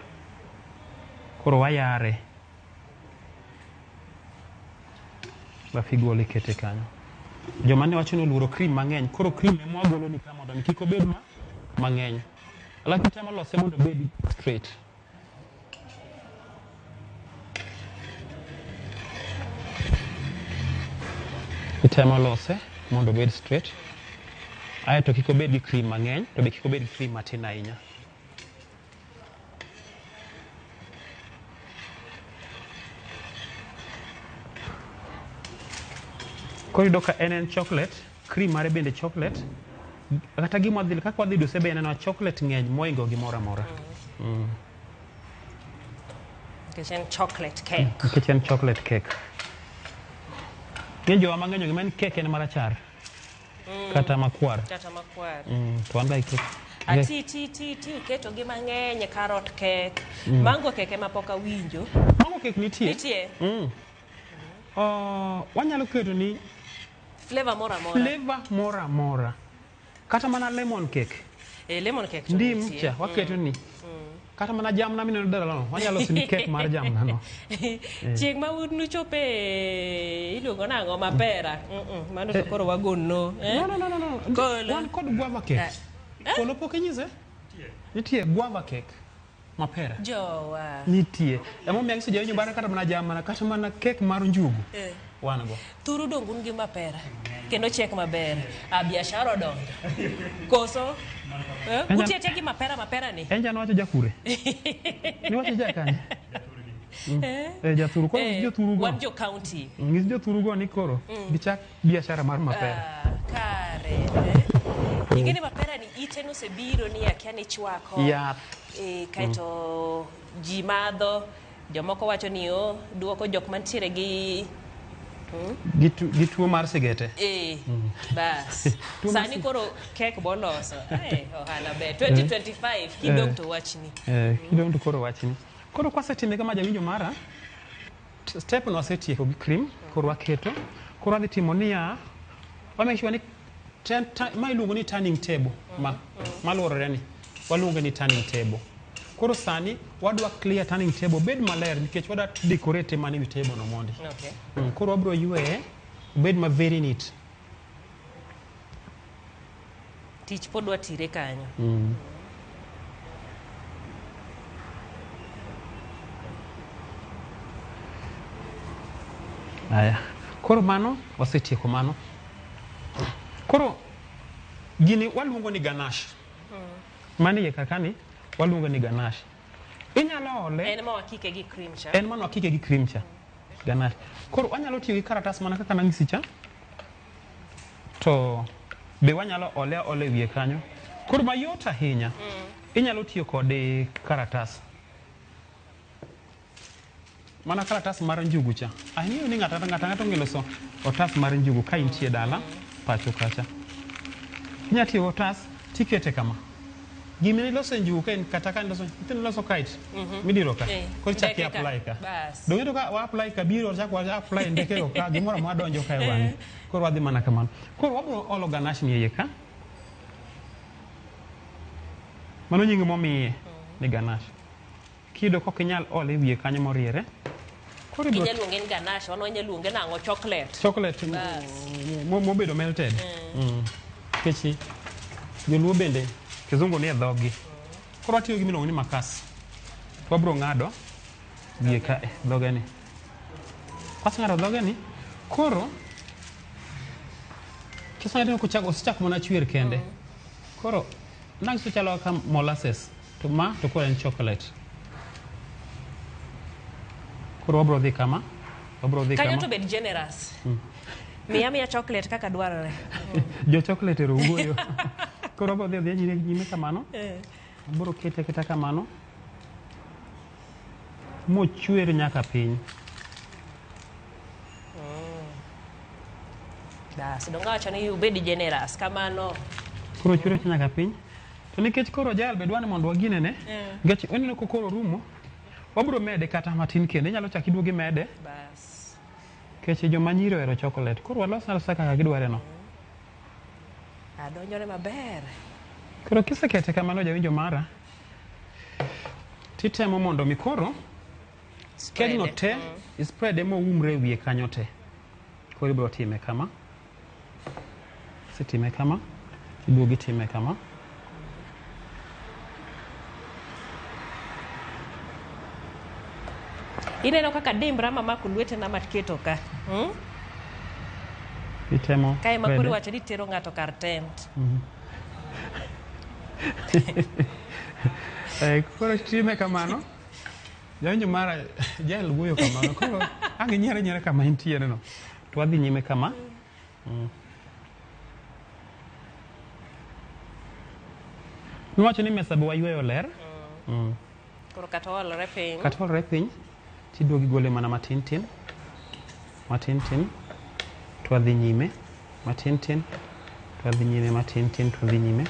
Koro wayare. Alafu igole ikete kanyo. Joma ne wacho ni oluoro cream mang'eny, koro cream ema wagolo ni ka mondo kik obed mang'eny. Alafu itemo lose mondo obed straight. Itemo lose mondo obed straight. Aeto kik obed gi cream mang'eny, to be kik obed gi cream matin ahinya. Koro iyudo ka en chocolate, cream mare bende chocolate. Kata gima wadhi kaka wadhi duse be ineno chocolate ng'eny moingo gimoro amora. Nikech en chocolate cake. Nikech en chocolate cake. Ng'eny jowa mang'eny ong'e ni cake en marachar. Kata makwar. Kata makwar. To wan ga cake. Ati ti ti ti uketo gi mang'eny carrot cake. Mango cake ema pok awinjo. Mango cake nitie. Nitie. Wanyalo keto ni flavor moro amora. Flavor moro amora. Kata mana lemon cake. Lemon cake to Ndim nitie. cha waketo ni. Kata mana jamna mineno dalano, wanyalo loso ni cake mar jamna no. Chieng' ma nuchope iluongo nang'o mapera. Mano to koro wagono. No, no, no, no, no. Kolo. Wan kod guava cake. Kolo pok inyise? Nitie guava cake. Mapera. Jowa. Nitie. Emomiyo anyiso jawinjo mara kata mana jamna, kata mana cake mar njugu. Wan go. Thuru dong' un gi mapera. Kendo chiek maber. A biashara odonjo. Koso? Utie tie gi mapera mapera ni? En jano wacho jakure. Ni wacho jakanye? Jathuru. Koro jothuru go. Wan jo county. Nyis jothuru go ni koro gichak biashara mar mapera. Kare. Ingeni mapera ni ite nosebiro ni akia ni chwako. Yath. Kaeto ji madho, jomoko wacho ni o duoko jok mantiere gi Gi tuo mar sigete. Bas. Sani koro cake boloso. Ohala ber. 2025 kidong' to wachni. Kidong' to koro wachni. Koro kwasetime kama jawinjo mara, step no wasetieko gi cream, koro waketo. Koro wadhi timo niya, wa make sure ni ma iluongo ni turning table, ma maluorore ni, waluonge ni turning table. Koro sani wadwa clear turning table bed maler nikech wadwa decorate mana ewi table no mondi. Koro wabro yweye obed ma very neat. Tich pod watire kanyo. Aya. Koro mano wasetieko mano. Koro gini waluongo ni ganache. Mani iye kaka ni waluongo ni ganache. Inyalo ole. En ma wakike gi cream cha. En mano wakike gi cream cha. Ganache. Koro wanyalo tiyo gi karatas mana kaka nang'isi cha. To be wanyalo ole ole wiye kanyo. Koro mayot ahinya. Inyalo tiyo kod karatas. Mana karatas mar njugu cha. Ang'eyo ni ng'ato ng'ato ong'e loso otas mar njugu ka intie dala pacho kacha. Inyalo tiyo otas tikete kama. Gima iloso e njugu ka en kata ka iloso nyithindo loso kite midiro ka. Koro ichako Ndeke ka. i-apply ka. Bas. Donge to ka wa apply ka biro chak wa apply ndeke go ka gimoro amora donjo ka e wang'e. Koro wadhi mana kamano. Koro wabiro olo ganache ni e iye ka. Mano nying momiye ni ganache. Kiyudo kok inyal ole e wiye kanyo moriere. Koro ibiro Inyalo luonge ni ganache, wan wanyalo luonge nang'o? Chocolate. Chocolate Bas. mobedo melted. Nikech joluo bende kizungu nie dhoggi. Koro watiyo gi miluongo ni makas. Wabiro ng'ado wiye ka dhoge ni. Kwaseng'ado dhoge ni, koro kiseng'ado kochako osechako mana chwer kende. Koro nang'iso chalo kaka molasses to ma to koro en chocolate. Koro wabiro dhi kama, wabiro dhi Kanyo kama. to bed generous. Miya miya chocolate kaka dwarore. Jo chocolate ero wuoyo. Koro wabiro dhi adhiya nyime kamano. Wabiro kete aketa kamano. Mochwer nyaka piny. Bas, donge awacho ni ubed generous kamano. Koro chwer nyaka piny. To nikech koro jal be dwa ni mondo waginene, nikech oneno ka koro rumo, wabiro mede kata matin kendo. Inyalo chako iduogo imede. Bas. Nikech joma nyiri ohero chocolate. Koro walos alosa kaka gidware no. Adonjore maber. Koro kisekete kamano jawinjo mara, titemo mondo mi koro kegno te ispreade moumre e wiye kanyo te. Koro ibiro time kama. Kisetime kama, iduogo itime kama. Ineno kaka dimbra mamako lwetena maketo ka. Itemo. Kae ma koro rede. iwacho ni tero ng'ato kar tem. Koro time kamano. Jawinjo mara jael wuoyo kamano. Koro ang' inyiero nyiera kama intiere no. To wadhi nyime kama. Niwacho ni mesa be wayweyo ler. Koro kata oolore piny. Kata oolore piny, tiduogo igole mana matin tin. Matin tin. To wadhi nyime. Matin tin. To wadhi nyime matin tin to wadhi nyime.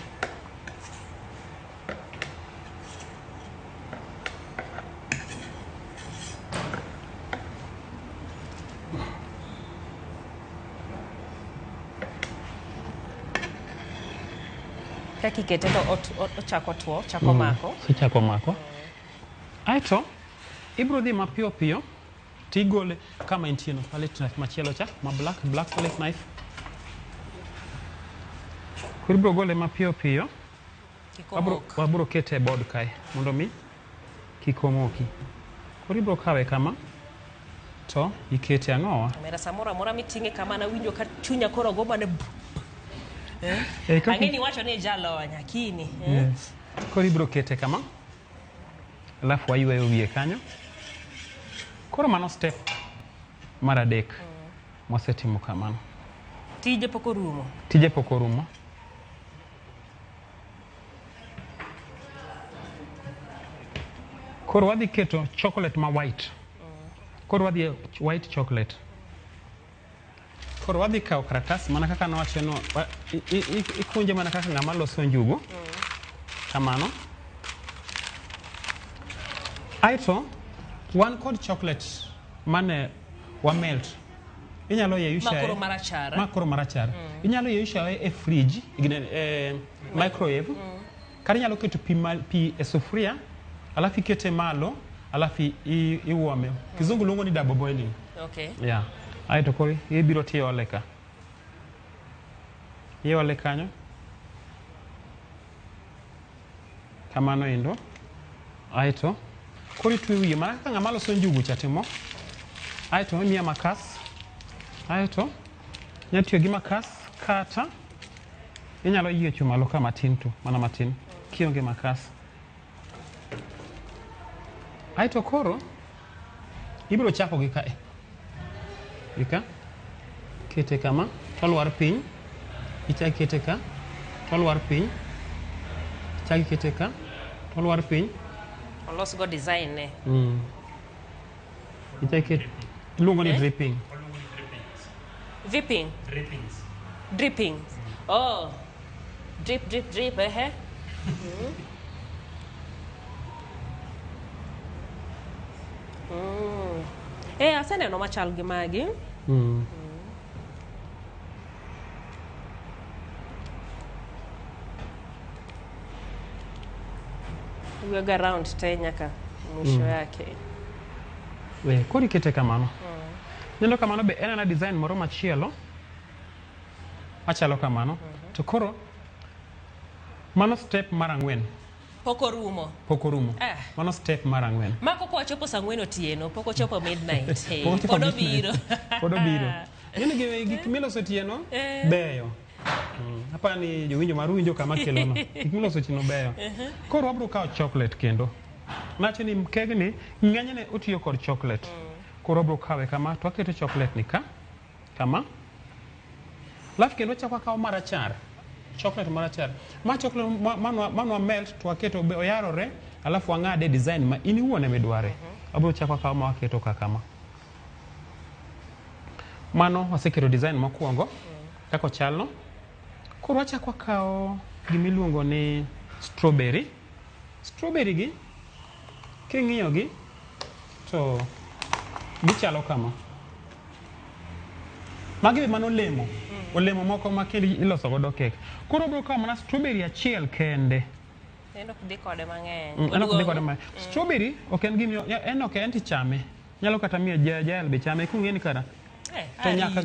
Kaka ikete to ochako tuo, ochako mako. Osechako mako. Aeto, ibiro dhi mapiyo piyo tigole kama entie no, palette knife machielo cha, ma black palette knife. Koro ibiro gole mapiyo piyo. Kik omok. Wabiro kete e board kae mondo mi kik omoki. Koro ibiro kawe kama to ikete ang'owa. Omera samoro amora miting'e kama nawinjo ka chunya koro go mana bu. Ang'e ni wacho ni jalony akini. Yes. Koro ibiro kete kama. Alafu wayweyo wiye kanyo. Koro mano step mar adek mwasetimo kamano. Tije pok orumo. Tije pok orumo. Koro wadhi keto chocolate ma white. Koro wadhi white chocolate. Koro wadhi kawo karatas mana kaka nawacho no, ikunje mana kaka ng'ama loso njugu. Kamano. Aeto, wan kod chocolate mane wa melt. Inyalo yeyusha Makoro marachar. Makoro marachar. Inyalo yeyusha e fridge, microwave. Kata inyalo keto pi e sufuria, alafu ikete malo, alafu iwome. Kizungu luongo ni double boiling. Okay. Yeah. Aeto koro ibiro tiole ka. Iole kanyo. Kamano endo. Aeto koro itwe wiye mana kaka ng'ama loso njugu cha timo. Aeto imiya makas. Aeto inyalo tiyo gi makas kata inyalo yiecho malo ka matin tu, mana matin kionge makas. Aeto koro ibiro chako gi kae. Gi ka. Kete kama, tolwar piny. Ichak ikete ka, tolwar piny. Ichak ikete ka, tolwar piny. Olos go design ne. Ichak ikete, iluongo ni dripping. Dripping. Drippings. Drippings. Oh. Drip, drip, drip, ehe. Aseneno machal gi magi. Wuoga round te nyaka mwisho yake. Koro ikete kamano. Neno kamano be en ana design moro machielo machalo kamano. To koro mano step mar ang'wen. Pok orumo. Pok orumo. Mano step mar ang'wen. Ma kok wachopo saa ang'wen otieno, pok ochopo midnight. Pod obiro. Pod obiro. Ng'eni gik miloso otieno beyo. Apani jowinjo maru winjo kama kelono. Gik miloso otieno beyo. Koro wabiro kawo chocolate kendo. Nacho ni kegni ng'enyne otiyo kod chocolate. Koro wabiro kawe kama to waketo chocolate ni ka. Kama. Alafu kendo wachako wakawo marachar. Chocolate marachar. Ma chocolate manwa melt to waketo oyarore, alafu wang'ade design ma in iwuon ema idware. Wabiro chako wakawo ma waketo ka kama. Mano waseketo design mokwongo kaka ochalno. Koro wachako wakawo gimiluongo ni strawberry. Strawberry gi king'iyo gi to gichalo kama. Magi be mano olemo. Olemo moko ma kendo iloso godo kek. Koro obiro kawo mana strawberry achiel kende. En ok dhi kode mang'eny. En ok dhi kode mang'eny. Strawberry ok en gima en ok en tichame. Nyalo kata miyo jael be chame kung'e ni kara. To nyaka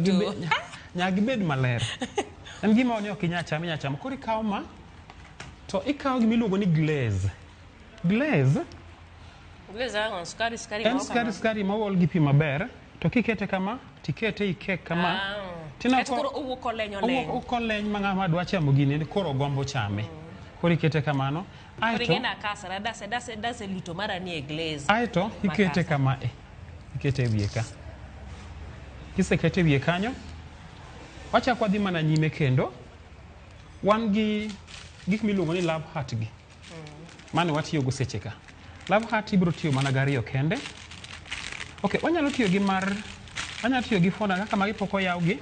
gibed maler. En gima ni ok inyal chame, inyal chamo. Koro ikawo ma to ikawo gima iluongo ni glaze. Glaze. Glaze ang'o? Sukari, sukari En sukari, sukari ma ool gi pi maber. To kikete kama, tikete i kek kama. Tineno Kaeto koro owuok koleny oleny. Owuok koleny ma ng'ama dwa chamo gini koro gombo chame. Koro ikete kamano. Koro Aeto ing'e na kasara dase luto mara ni e glaze. aeto ikete Makasa. kama e. Ikete e wiye ka. Kisekete e wiye kanyo, wachako wadhi mana nyime kendo. Wan gi gik miluongo ni love heart gi. Mane watiyogo seche ka. Love heart ibiro tiyo mana gariyo kende. Okay, wanyalo tiyo gi mar wanyalo tiyo gi fondant kaka magi pok oyaw gi.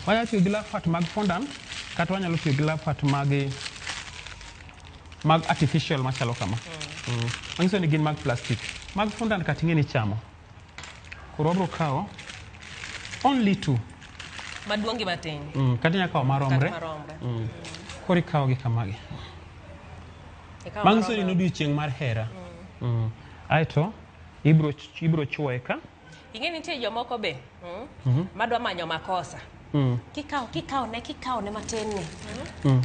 Wanyalo tiyo gi love heart mag fondant kata wanyalo tiyo gi love heart mag artificial machalo kama. Manyiso ni gin mag plastic. Mag fondant kata ing'e ni chamo. Koro wabiro kawo only two. Maduong' gi matin. Kata inyalo kawo maromre. Kata maromre. Koro ikawo gi kamagi. Ikawo Manyiso ni en maromre. odiochieng' mar hera. Aeto ibiro chuoye ka. Ing'e nitie jomoko be madwa manyo makosa. Kikawo ne matin ni.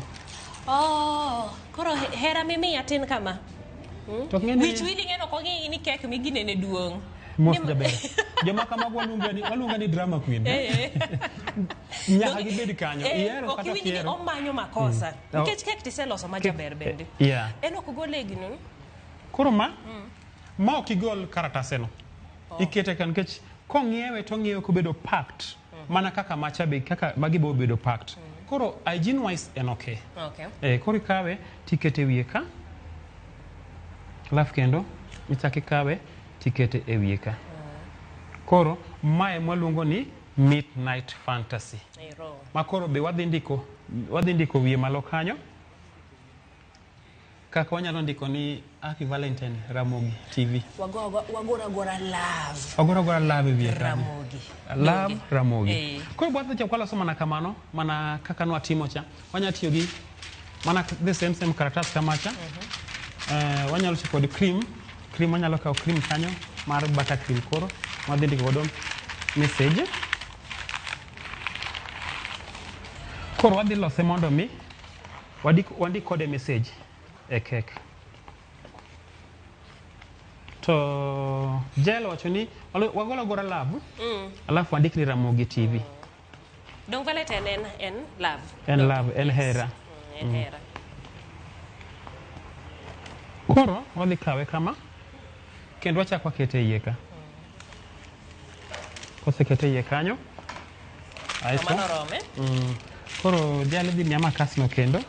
Oh, koro hera mimiya tin kama. To ng'e ni Wich wili ng'eno ok ong'i ni kek miginene duong'. Mos jaber. Joma kamago waluonga ni drama queen. Nyaka gibed kanyo. Ihero Ok kata iwinj ni ok ihero. omanyo makosa. Nikech kek tiseloso ma jaber bende. Yeah. En ok ogol e gino. Koro ma ok igol karataseno. Ikete ka nikech kong'iewe to ong'iewe kobedo packed. Mana kaka macha be kaka magi be obedo packed. Koro hygiene wise en okay. Okay. Koro ikawe tikete e wiye ka. Alafu kendo ichak ikawe tikete e wiye ka. Koro mae mwaluongo ni midnight fantasy. Ero. Ma koro be wadhi ndiko wiye malo kanyo. Kaka wanyalo ndiko ni Happy Valentine Ramogi TV. Wagora gora love. Wagora gora love e wiye kanyo. Ramogi. Love Ramogi. Koro bwadhi chako waloso mana kamano, mana kaka nwatimo cha. Wanyalo tiyo gi mana the same karatas kamacha. Wanyalo tiyo kod cream. Cream wanyalo kawo cream kanyo mar butter cream koro wadhi ndiko godo message. Koro wadhi lose mondo mi wandik kode message e cake. To Jael wacho ni wagolo agora love, alafu wandik ni Ramogi TV. Dong Valentine en love. En love, en hera. En hera. Koro wadhi kawe kama kendo wachak wakete iye ka. Kosekete iye kanyo, aeto Mano rome. Koro Jael dhi miya makas no kendo.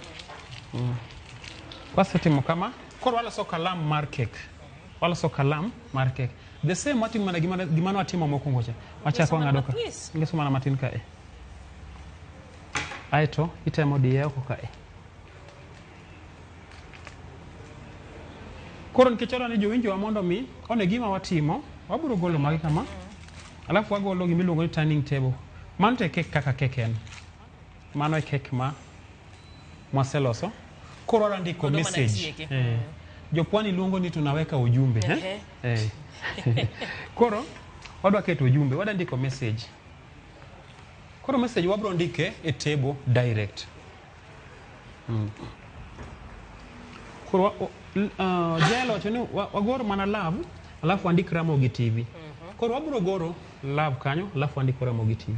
Wasetimo kama, koro waloso kalam mar cake. Waloso kalam mar cake. The same watimo mana gima nwatimo mokwongo cha. Wachako wang'ado ka. Ngeso mana matin kae. Aeto itemo diye oko kae. Koro nikech odwa ni jowinjowa mondo mi one gima watimo, wabiro golo magi kama. Alafu wagolo gima iluongo ni turning table. Mano to e cake kaka cake en. Mano e cake ma mwaseloso. Koro wadwa ndiko Odwa mana message. tieke. Jopwani luongo ni tunaweka ujumbe, eh? Koro wadwa keto ujumbe, wadwa ndiko message. Koro message wabro ndike e table direct. Koro Jael wacho ni wagor mana love, alafu wandik Ramogi TV. Koro wabro goro love kanyo, alafu wandiko Ramogi TV.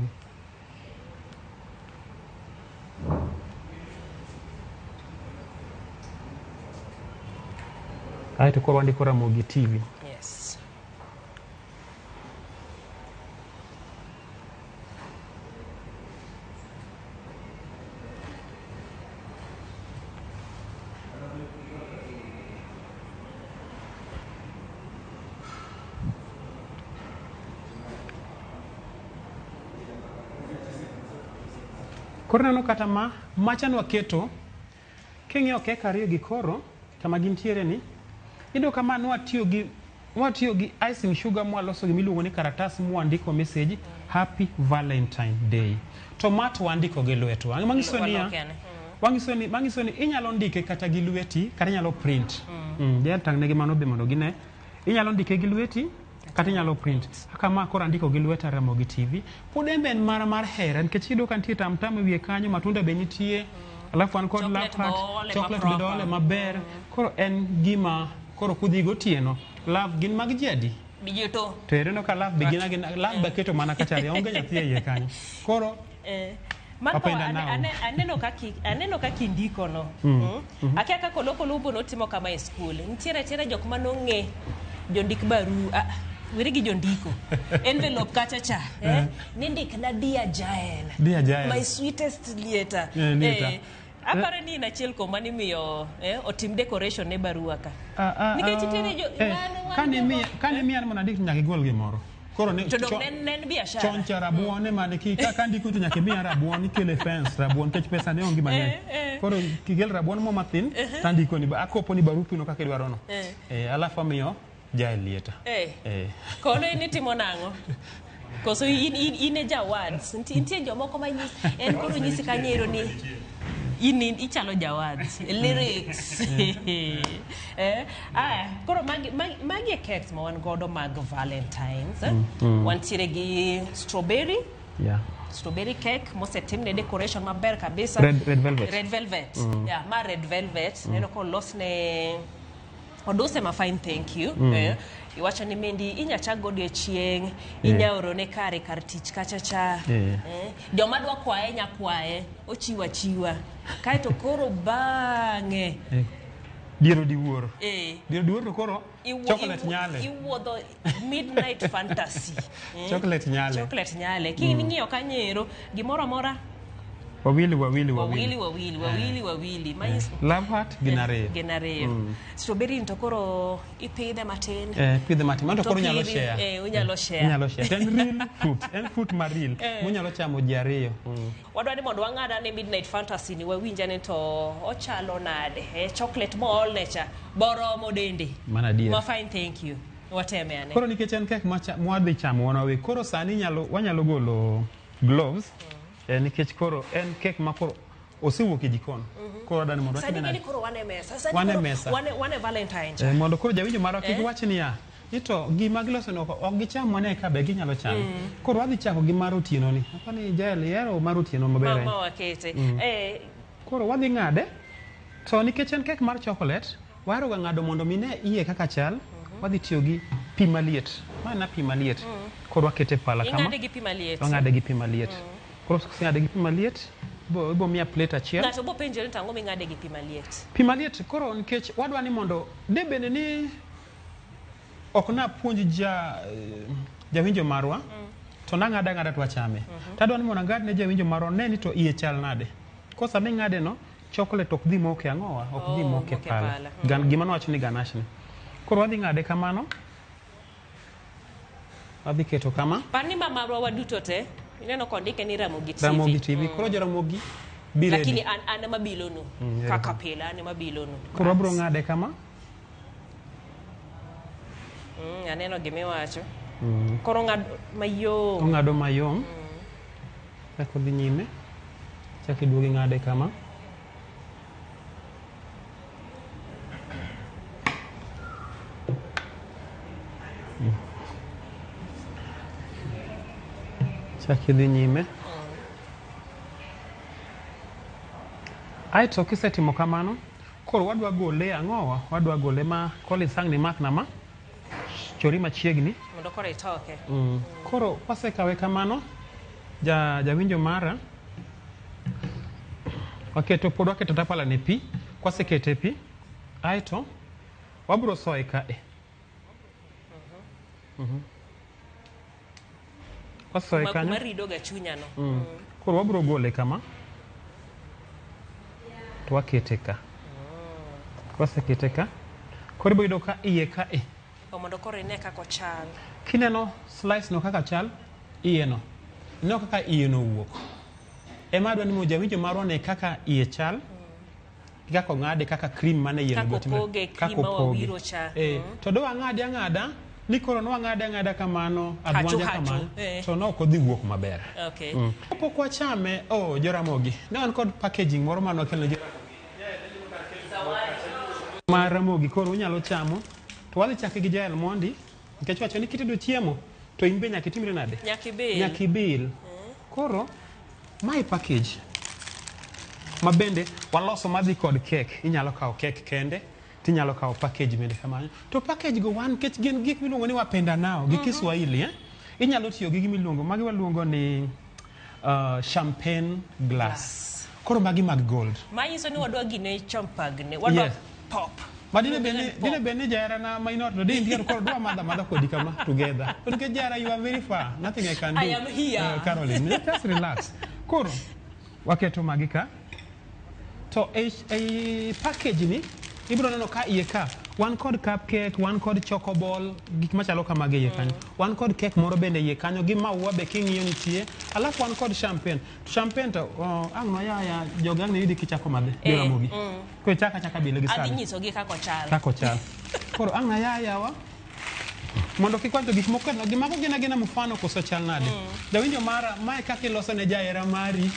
Aeto koro wandiko Ramogi TV. Yes. Koro neno kata ma macha nwaketo, king'iyo kek ariyo gi koro kama gintiere ni, iyudo ka ma nwatiyo gi icing sugar mwaloso gimiluongo ni karatas mwandiko message Happy Valentine Day. To ma to wandiko gi lwetwa. Manyiso niya, Walokene. manyiso ni inyalo ndike kata gi lweti kata inyalo print. Jael tang' negi mano be mondo gine. Inyalo ndike gi lweti kata inyalo print. Kaka ma koro andiko gi lweta Ramogi TV. Pod en be en mana mar hera nikech iyudo ka nitie tam tam e wiye kanyo, matunda be nitie. Alafu wan kod Chocolate love heart, be oole chocolate ma be oole proper. maber. Koro en gima koro kudhi gotieno, love gin mag ji adi? Bijito. To ineno ka love be gin agina, love be aketo mana kacha ariyo, onge nyathi e iye kanyo. Koro Marco, Wapenda nao. Aneno kaka indiko no. Akia kaka Oloko Lumbo notimo kama e skul. Nitiere tiere jok manong'e jondik baru, weri gi jondiko. Envelope kacha cha, eh? Nindik na "Dear Jael." "Dear Jael." My sweetest lieta. Eh, lieta. Aparo ni in achiel kuom manimiyo otim decoration ne barua ka. Ah, ah, Nikech ah, nitiere jo wan kane joma- miya ni mondo andik to nyaka igol gimoro. Koro ne To dong ne en biashara. Chon cha rabuon ema ne ka ndiko to nyaka imiya rabuon, ikele fence rabuon nikech pesa ne onge mang'eny. Koro kikel rabuon mo mathin tandiko ni akopo ni barupi no kaka idwaro no. Alafu amiyo Jael lieta. Kono in itimo nang'o? Koso in e ja words. Nitie jomoko ma nyis en koro nyisi kanyo ni in ichalo ja words. Lyrics. Aya, koro magi e cakes ma wan godo mag Valentines. Wantiere gi strawberry. Strawberry cake mosetimne decoration maber kabisa. Red velvet. Red velvet. Yeah, ma red velvet. Neno kolosne oduse ma fine, thank you. Iwacho ni mendi inya chak godo e chieng', inya orone kare kar tich kacha cha. Joma dwa kwaye nya kwaye, ochiwa chiwa. Kaeto koro bang'e. Dier odiwuor. Dier odiwuor to koro chocolate nyale. Iwuodho midnight fantasy. Chocolate nyale. Chocolate nyale. King'iyo kanyo gimoro amora. Wawili wawili wawili. Wawili wawili wawili wawili. Love heart gin ariyo. Gin ariyo. Strawberry to koro ipidhe matin. Pidhe matin. Mano to koro unyalo share. Unyalo share. Unyalo share. To en real fruit. En fruit ma real. Munyalo chamo ji ariyo. Wadwa ni mondo wang'ad ane midnight fantasy ni wawinj ane to ochalo nade. Chocolate moolne cha boromo dende. Mano adier. Ma fine, thank you. Wateme ane. Koro nikech en kek mwadhi chamo wan wawegi. Koro sani wanyalo golo gloves. Nikech koro en kek ma koro osewuok e jikon. Koro wadwa ni mondo Sani watime nade? ni koro wan e mesa. Sani Wan e koro mesa. Wan e Valentine. Mondo koro jawinjo marwa kik wach niya, ni to gima giloso no ok gicham mana e ka be ginyalo chamo. Koro wadhi chako gi mar otieno ni. Apani ni Jael ihero mar otieno maber Ma ahinya. wakete. Koro wadhi ng'ade. To nikech en kek mar chocolate, wahero ga ng'ado mondo mine iye kaka chal. Wadhi tiyo gi pi maliet. Ma en pi maliet. Koro wakete pala kama. Ing'ade gi pi maliet. Wang'ade gi pi maliet. Koro kiseng'ade gi pi maliet, ibo miya plate achiel. Ng'ato bo penjore ni to ang'o ming'ade gi pi maliet? Pi maliet koro nikech wadwa ni mondo de bende ni ok napuonj jawinjo marwa to nang'ade ang'ada to wachame. To adwa ni mondo ang'ad ne jawinjo marwa ne ni to iye chal nade. Koro sama ing'ade no, chocolate ok dhi moke ang'owa, ok dhi Oh, moke moke pala. pala. Gima nwacho ni ganache ni. Koro wadhi ng'ade kamano. Wadhi keto kama. Par ni mamarwa waduto te, ineno kondike ni Ramogi TV. Ramogi TV. Koro jo Ramogi be ready. Lakini an ema bilonu. Kaka pile an ema bilonu. Koro wabiro ng'ade kama. Aneno gimiwacho. Koro ng'ado mayom. Ong'ado mayom. Chako dhi nyime. Chako iduogo ing'ade kama. Chako idhi nyime. Aeto kisetimo kamano, koro wadwa gole ang'owa? Wadwa gole ma Collins ang' ni mak na ma. Chori machiegni. Mondo koro itoke. Koro kwasekawe kamano, jawinjo mara, waketo pod waketo tapala ne pi, kwasekete pi, aeto wabro soye kae. Wasoye kanyo. Kuma rido ga chunya no. Koro wabro gole kama. To wakete ka. Kwasekete ka, koro ibiro yudo ka iye kae. Mondo koro ine kaka ochal. Kineno slice no kaka chal, iye no. Ineno kaka iye no owuok. Ema adwa ni mondo jawinjo marwa one kaka iye chal, kaka ong'ade, kaka cream mane iye no Kaka be otimore. opoge Kaka cream ma opoge. wawiro cha. To do wang'ade ang'ada, ni koro nwang'ade ang'ada kamano, adwanja Hachu, hachu. kamano, to ne ok odhi wuok maber. Kapok wachame, oh, Joramogi, ne wan kod packaging moro mane wakelo ne Joramogi. Mar Ramogi koro unyalo chamo, to wadhi chake gi Jael mondi, nikech wacho ni kitedo chiemo, to in be nyaka itimri nade? Nyaka ibil. Nyaka ibil. Koro, mae package ma bende waloso madhi kod kek. Inyalo kawo kek kende, tinyalo kawo package bende kamano. To package go wan nikech gin gik miluongo ni wapenda nao gi Kiswahili, Inyalo tiyo gi gimiluongo, magi waluongo ni Champagne glass. Koro magi mag gold. Manyiso ni wadwa gine champagne, wadwa pop. Ma dine bed ni dine bed ni jaherana ma in ot to dine nitie koro dwa madho amadha kodi kama together. To nikech jahera you are very far, nothing I can do. I am here. Caroline, just relax. Koro waketo magi ka. To ei package ni ibiro neno ka iye ka wan kod cupcake, wan kod chocoball, gik machalo kamagi iye kanyo. Wan kod cake moro bende iye kanyo gi maua be king'iyo nitie. Alafu wan kod champagne. To champagne to ang' noyaya jogi ang' ne yudi kichako madhe Joramogi. Koro ichako achaka bile gi Adhi sani. nyisogi kaka ochal. Kaka ochal. Koro ang' naya yawa mondo kik wanto gik moko gimago gin agina mfano koso chal nade. Jawinjo mara mae kaka iloso ne jahera mari.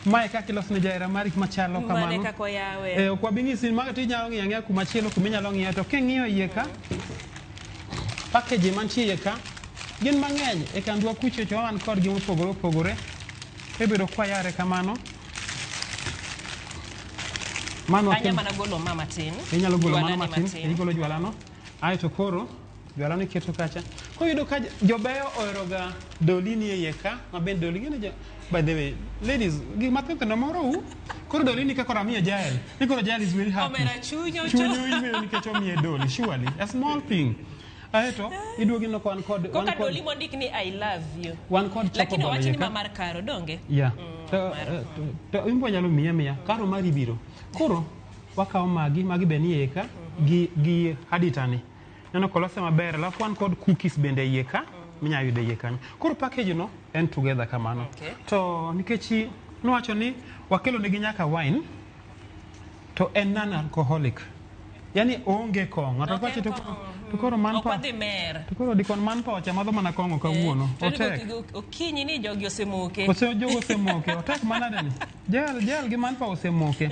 Mae kaka iloso ne jahera mari machalo Mane kamano. kaka oyawe. Ok wabi nyisi mago to inyalo ng'iyo ang'iya kuma chielo kuma inyalo ng'iyo to king'iyo iye ka package mantie iye ka gin mang'eny e kandwa kucho to wan kodgi mopogore opogore. Ibiro kwayare kamano. Mano Anya mana golo ma matin. Inyalo golo mano Jwalani matin, igolo jwalano. Aeto koro jwalano iketo kacha. Koro iyudo ka jobeyo oheroga dolini e iye ka, ma bende doli gin jo by the way, ladies, gik mathoth no morou. Koro dolini ka koro amiyo Jael. Ni koro Jael is very happy. Omera chunyo Chunyo iweyo nikech omiye doli, surely. A small thing. Aeto iduogo ineno ka wan kod wan Koka kod doli mondik ni I love you. wan kod Lakini chocoball owach e iye ni ka. ma mar Karo donge? Yeah. To in be nyalo miye miya. Karo mari biro. Koro wakawo magi, magi be nie iye ka gi hadita ni. Neno kolose maber, alafu wan kod cookies bende e iye ka, minyalo yudo e iye kanyo. Koro package no en together kamano. To nikech nowacho ni wakelo negi nyaka wine, to en non alcoholic. Yani oonge kong'o. To Ok kwacho en to kong'o. to koro man Ok pa wadhi mer. to koro dikon man pa ocha madho mana kong'o kawuono. To ni Otek. okinyi ni jogi osemoke. Ose jogo osemoke, otek manade ni. Jael gi manpower osemoke.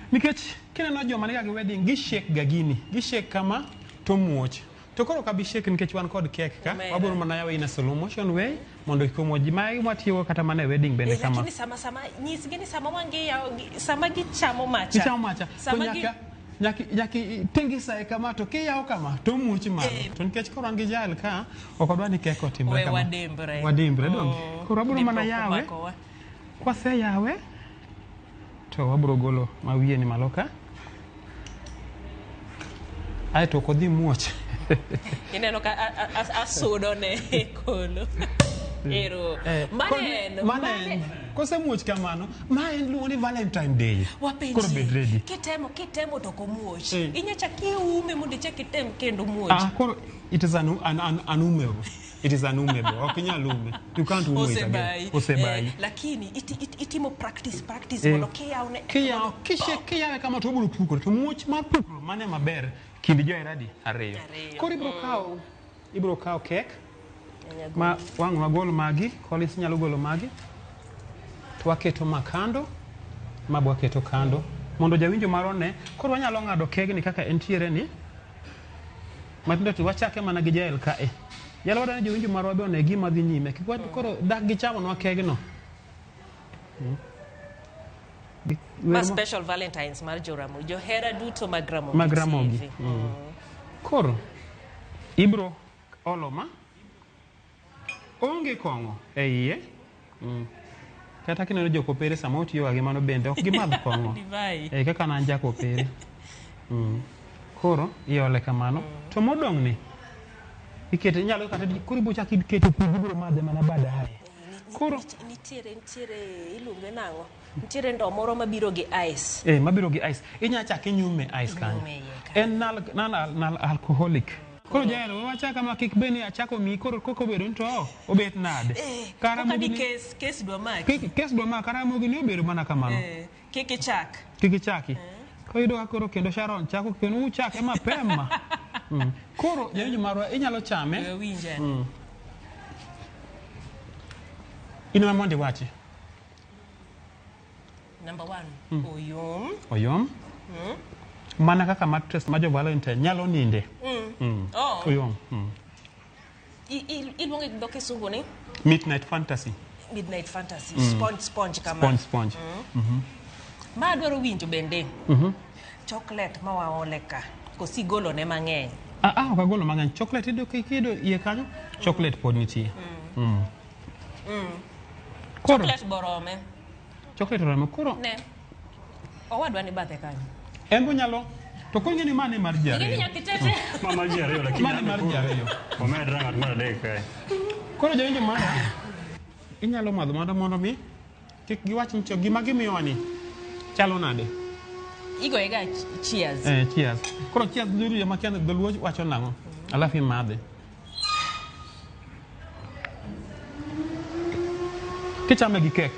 Nikech kineno joma niga gi wedding, gishake ga gini. Gishake kama to muoch. To koro ok abi shake nikech wan kod cake ka. Omera. Wabiro mana yawe in a slow motion way mondo kik omuoch. Mae mwatiyogo kata mana e wedding bende kama. Lakini sama sama nyisgi ni sama wangiyawo sama gichamo macha. Gichamo macha. To Sama gi nyaka tingisa kama to kiyawo kama to omuoch malo. To nikech koro wan gi Jael ka, ok wadwa ni cake otimre We kama. wadimbre. Wadimbre donge. Koro wabiro mana Dimbruok yawe. omakowa. Kwaseyawe to wabiro golo ma wiye ni malo ka. Aeto ok odhi muoch. Ineno ka asudo ne kolo. Ero. Mano en. Mano en. Kosemuoch kamano, ma en luongo ni Valentine Day. Wapenji. Koro bed ready. Kitemo to ok omuoch. Inya chak iume mondo ichak item kendo muoch. Koro it is an umebo. It is an umebo. Ok inyal ume. You can't ume it again. Osebayi. Osebayi. Lakini itimo practice mondo kiyawne. Kiyawo, kiyawe kama to obiro pukore. To muoch mar pukruok mane maber kind joheradi ariyo. Ariyo. Koro ibiro kawo cake ma wang' wagol magi, Collins nyalo golo magi. To waketo ma kando, ma be waketo kando mondo jawinjo marwa one. Koro wanyalo ng'ado kegni kaka entiere ni. Matindo to wachake mana gi Jael kae. Jael wadwa ni jowinjo marwa be one gima dhi nyime. Kik koro dak gichamonwa kegno. Ma special Valentines mar Joramogi, johera duto mag Ramogi Mag Ramogi. TV. Koro ibro olo ma onge kong'o e iye. Kata kineno jokopere sama otiyo gi mano bende ok gimadh kong'o. Divai. Kaka nan jakopere. Koro iole kamano. To modong' ni ikete, inyalo kata koro ibiro chako iketo pi, ibiro madhe mana baadaye. Koro Nitiere iluonge nang'o? Nitiere ndoo moro mabiro gi ice. Mabiro gi ice. Inya chak inyume ice kanyo. Inyume iye kanyo. En non alcoholic. Koro Jael, we wachak kama kik bed ni achako miyi koro koko obedo ni to obet nade. Kara Koka di mogi ni kes dwa maki. Kik, kes dwa maki, kara mogi ni obedo mana kamano. Kik ichak. Kik ichaki. Koro iyudo ka koro kendo Sharon chako kendo uchake mapema. Koro jawinjo marwa inyalo chame. We winje. In ema mondo iwachi. Number 1, oyom. Oyom. Mana kaka mattress ma jo Valentine nyalo ninde. Oh. Oyom. Iluonge gi dho kisungu ni? Midnight fantasy. Midnight fantasy. Sponge, sponge kama. Sponge, sponge. Ma adwaro winjo bende. Chocolate ma waole ka. Kosi igolo ne mang'eny. Ok agolo mang'eny. Chocolate iyudo iye kanyo? Chocolate pod nitie. Koro Chocolate borome. chocolate orome. Koro Ne. Owadwa ni bathe kanyo. en bo nyalo to koro ing'e ni mane mar ji Ing'e ni ariyo. nyaka itete. Ma mar ji ariyo lakini Mane an mar ji koro ariyo. Omed ng'at mar adek kae. Koro jawinjo mara inyalo madho mondo mi kik giwach ni to gima gimiyowa ni chalo nade. Igoye ga cheers. Cheers. Koro cheers dhuru joma kia dholuo wacho nang'o? Alafu imadhe. Kichame gi kek,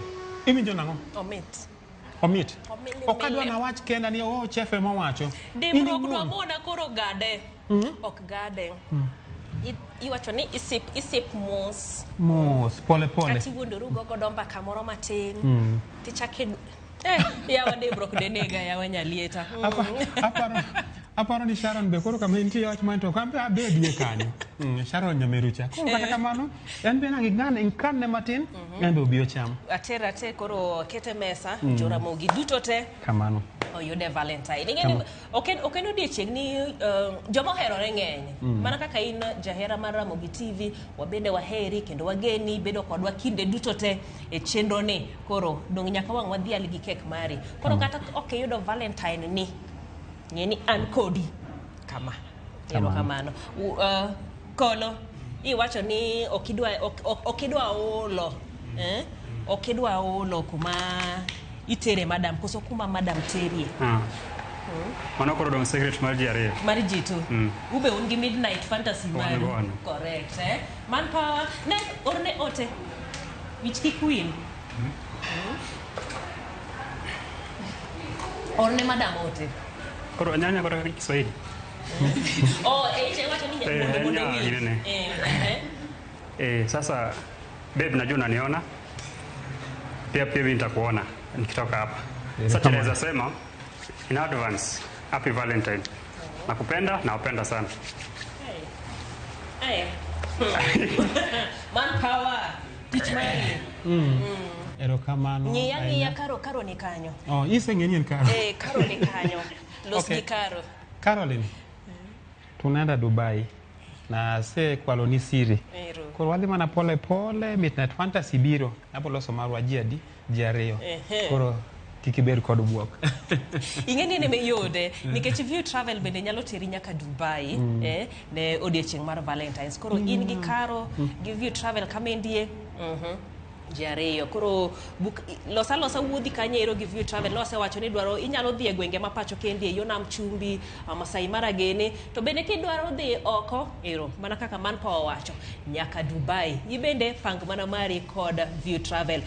iwinjo nang'o? Omit. Omit. Omili Ok adwa mili. nawach kenda ni oh chef ema wacho. In Dimbruok iwuon. dwa mona koro gade. Ok gade. Iwacho ni isip isip mos. Mos, pole pole. Kata iwuondoru go godo mbaka moro matin. Tichako yawa dimbruok denega yawa nyalieta. Aparo ni Sharon be koro kama entie wach man to ok an be abedie kanyo. Sharon nyameru cha. Koro kata kamano, en be nang' ing'ane ikanne matin, en be obi ocham. Ater ater koro kete mesa Joramogi duto te Kamano. oyude Valentine. Ing'e ni ok en odiechieng' ni joma oherore ng'eny. Mana kaka in jahera mar Ramogi TV, wabende waheri kendo wageni bedo kodwa kinde duto te e chenro ni. Koro dong' nyaka wang' wadhial gi kek mari. Koro kata ok iyudo Valentine ni, ng'e ni an kodi kama. Erokamano. Kolo, iwacho ni ok idwa olo. Ok idwa olo kuma itere madam koso kuma madam terie. Mano koro dong' secret mar ji ariyo. Mar ji to. Ube un gi midnight fantasy maru. Wan. Correct. Manpower. Ne orne ote. Wich kik wil. Orne madam ote. Koro nyanya koro kaka Kiswahili. Oh, wacho ni mondo ginene. Sasa babe, najua unaniona. Pia mimi nitakuona nikitoka hapa. Sasa tunaweza sema in advance happy Valentine. Nakupenda na wapenda sana. Hey. Manpower. Teach money. Erokamano. Ng'iya karo ni kanyo. Oh, iseng'e ni en karo. Karo ni kanyo. Los gi karo. Caroline. Tunaenda Dubai. Na se kwalo ni siri. Koro wadhi mana pole pole midnight fantasy biro. Abo loso marwa ji adi? Ji ariyo. Koro kik ibed kod buok. Ing'e ni ne yode nikech View Travel bende nyalo teri nyaka Dubai ne odiechieng' mar Valentines. Koro in gi karo gi View Travel kamendie. Ji ariyo. Koro losa losa wuodhi kanyo ero gi View Travel. Nosewacho ni dwaro inyalo dhi e gwenge ma pacho kendi e yo Nam Chumbi, Masai Mara gene. To bende kidwaro dhi oko ero mana kaka Manpower owacho nyaka Dubai. Ibende pang mana mari kod View Travel.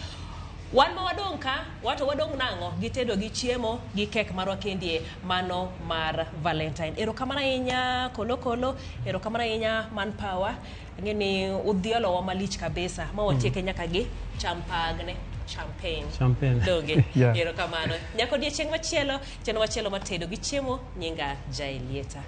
Wan ma wadong' ka, wato wadong' nang'o? Gi tedo gi chiemo, gi kek marwa kendie, mano mar Valentine. Erokamano ahinya Kolo Kolo, erokamano ahinya Manpower. Ang'e ni udhialowa malich kabisa, ma watieke nyaka gi champagne. Champagne. Donge. Yeah. Erokamano. Nyaka odiechieng' machielo, chenro machielo mar tedo gi chiemo, nyinga Jaelieta.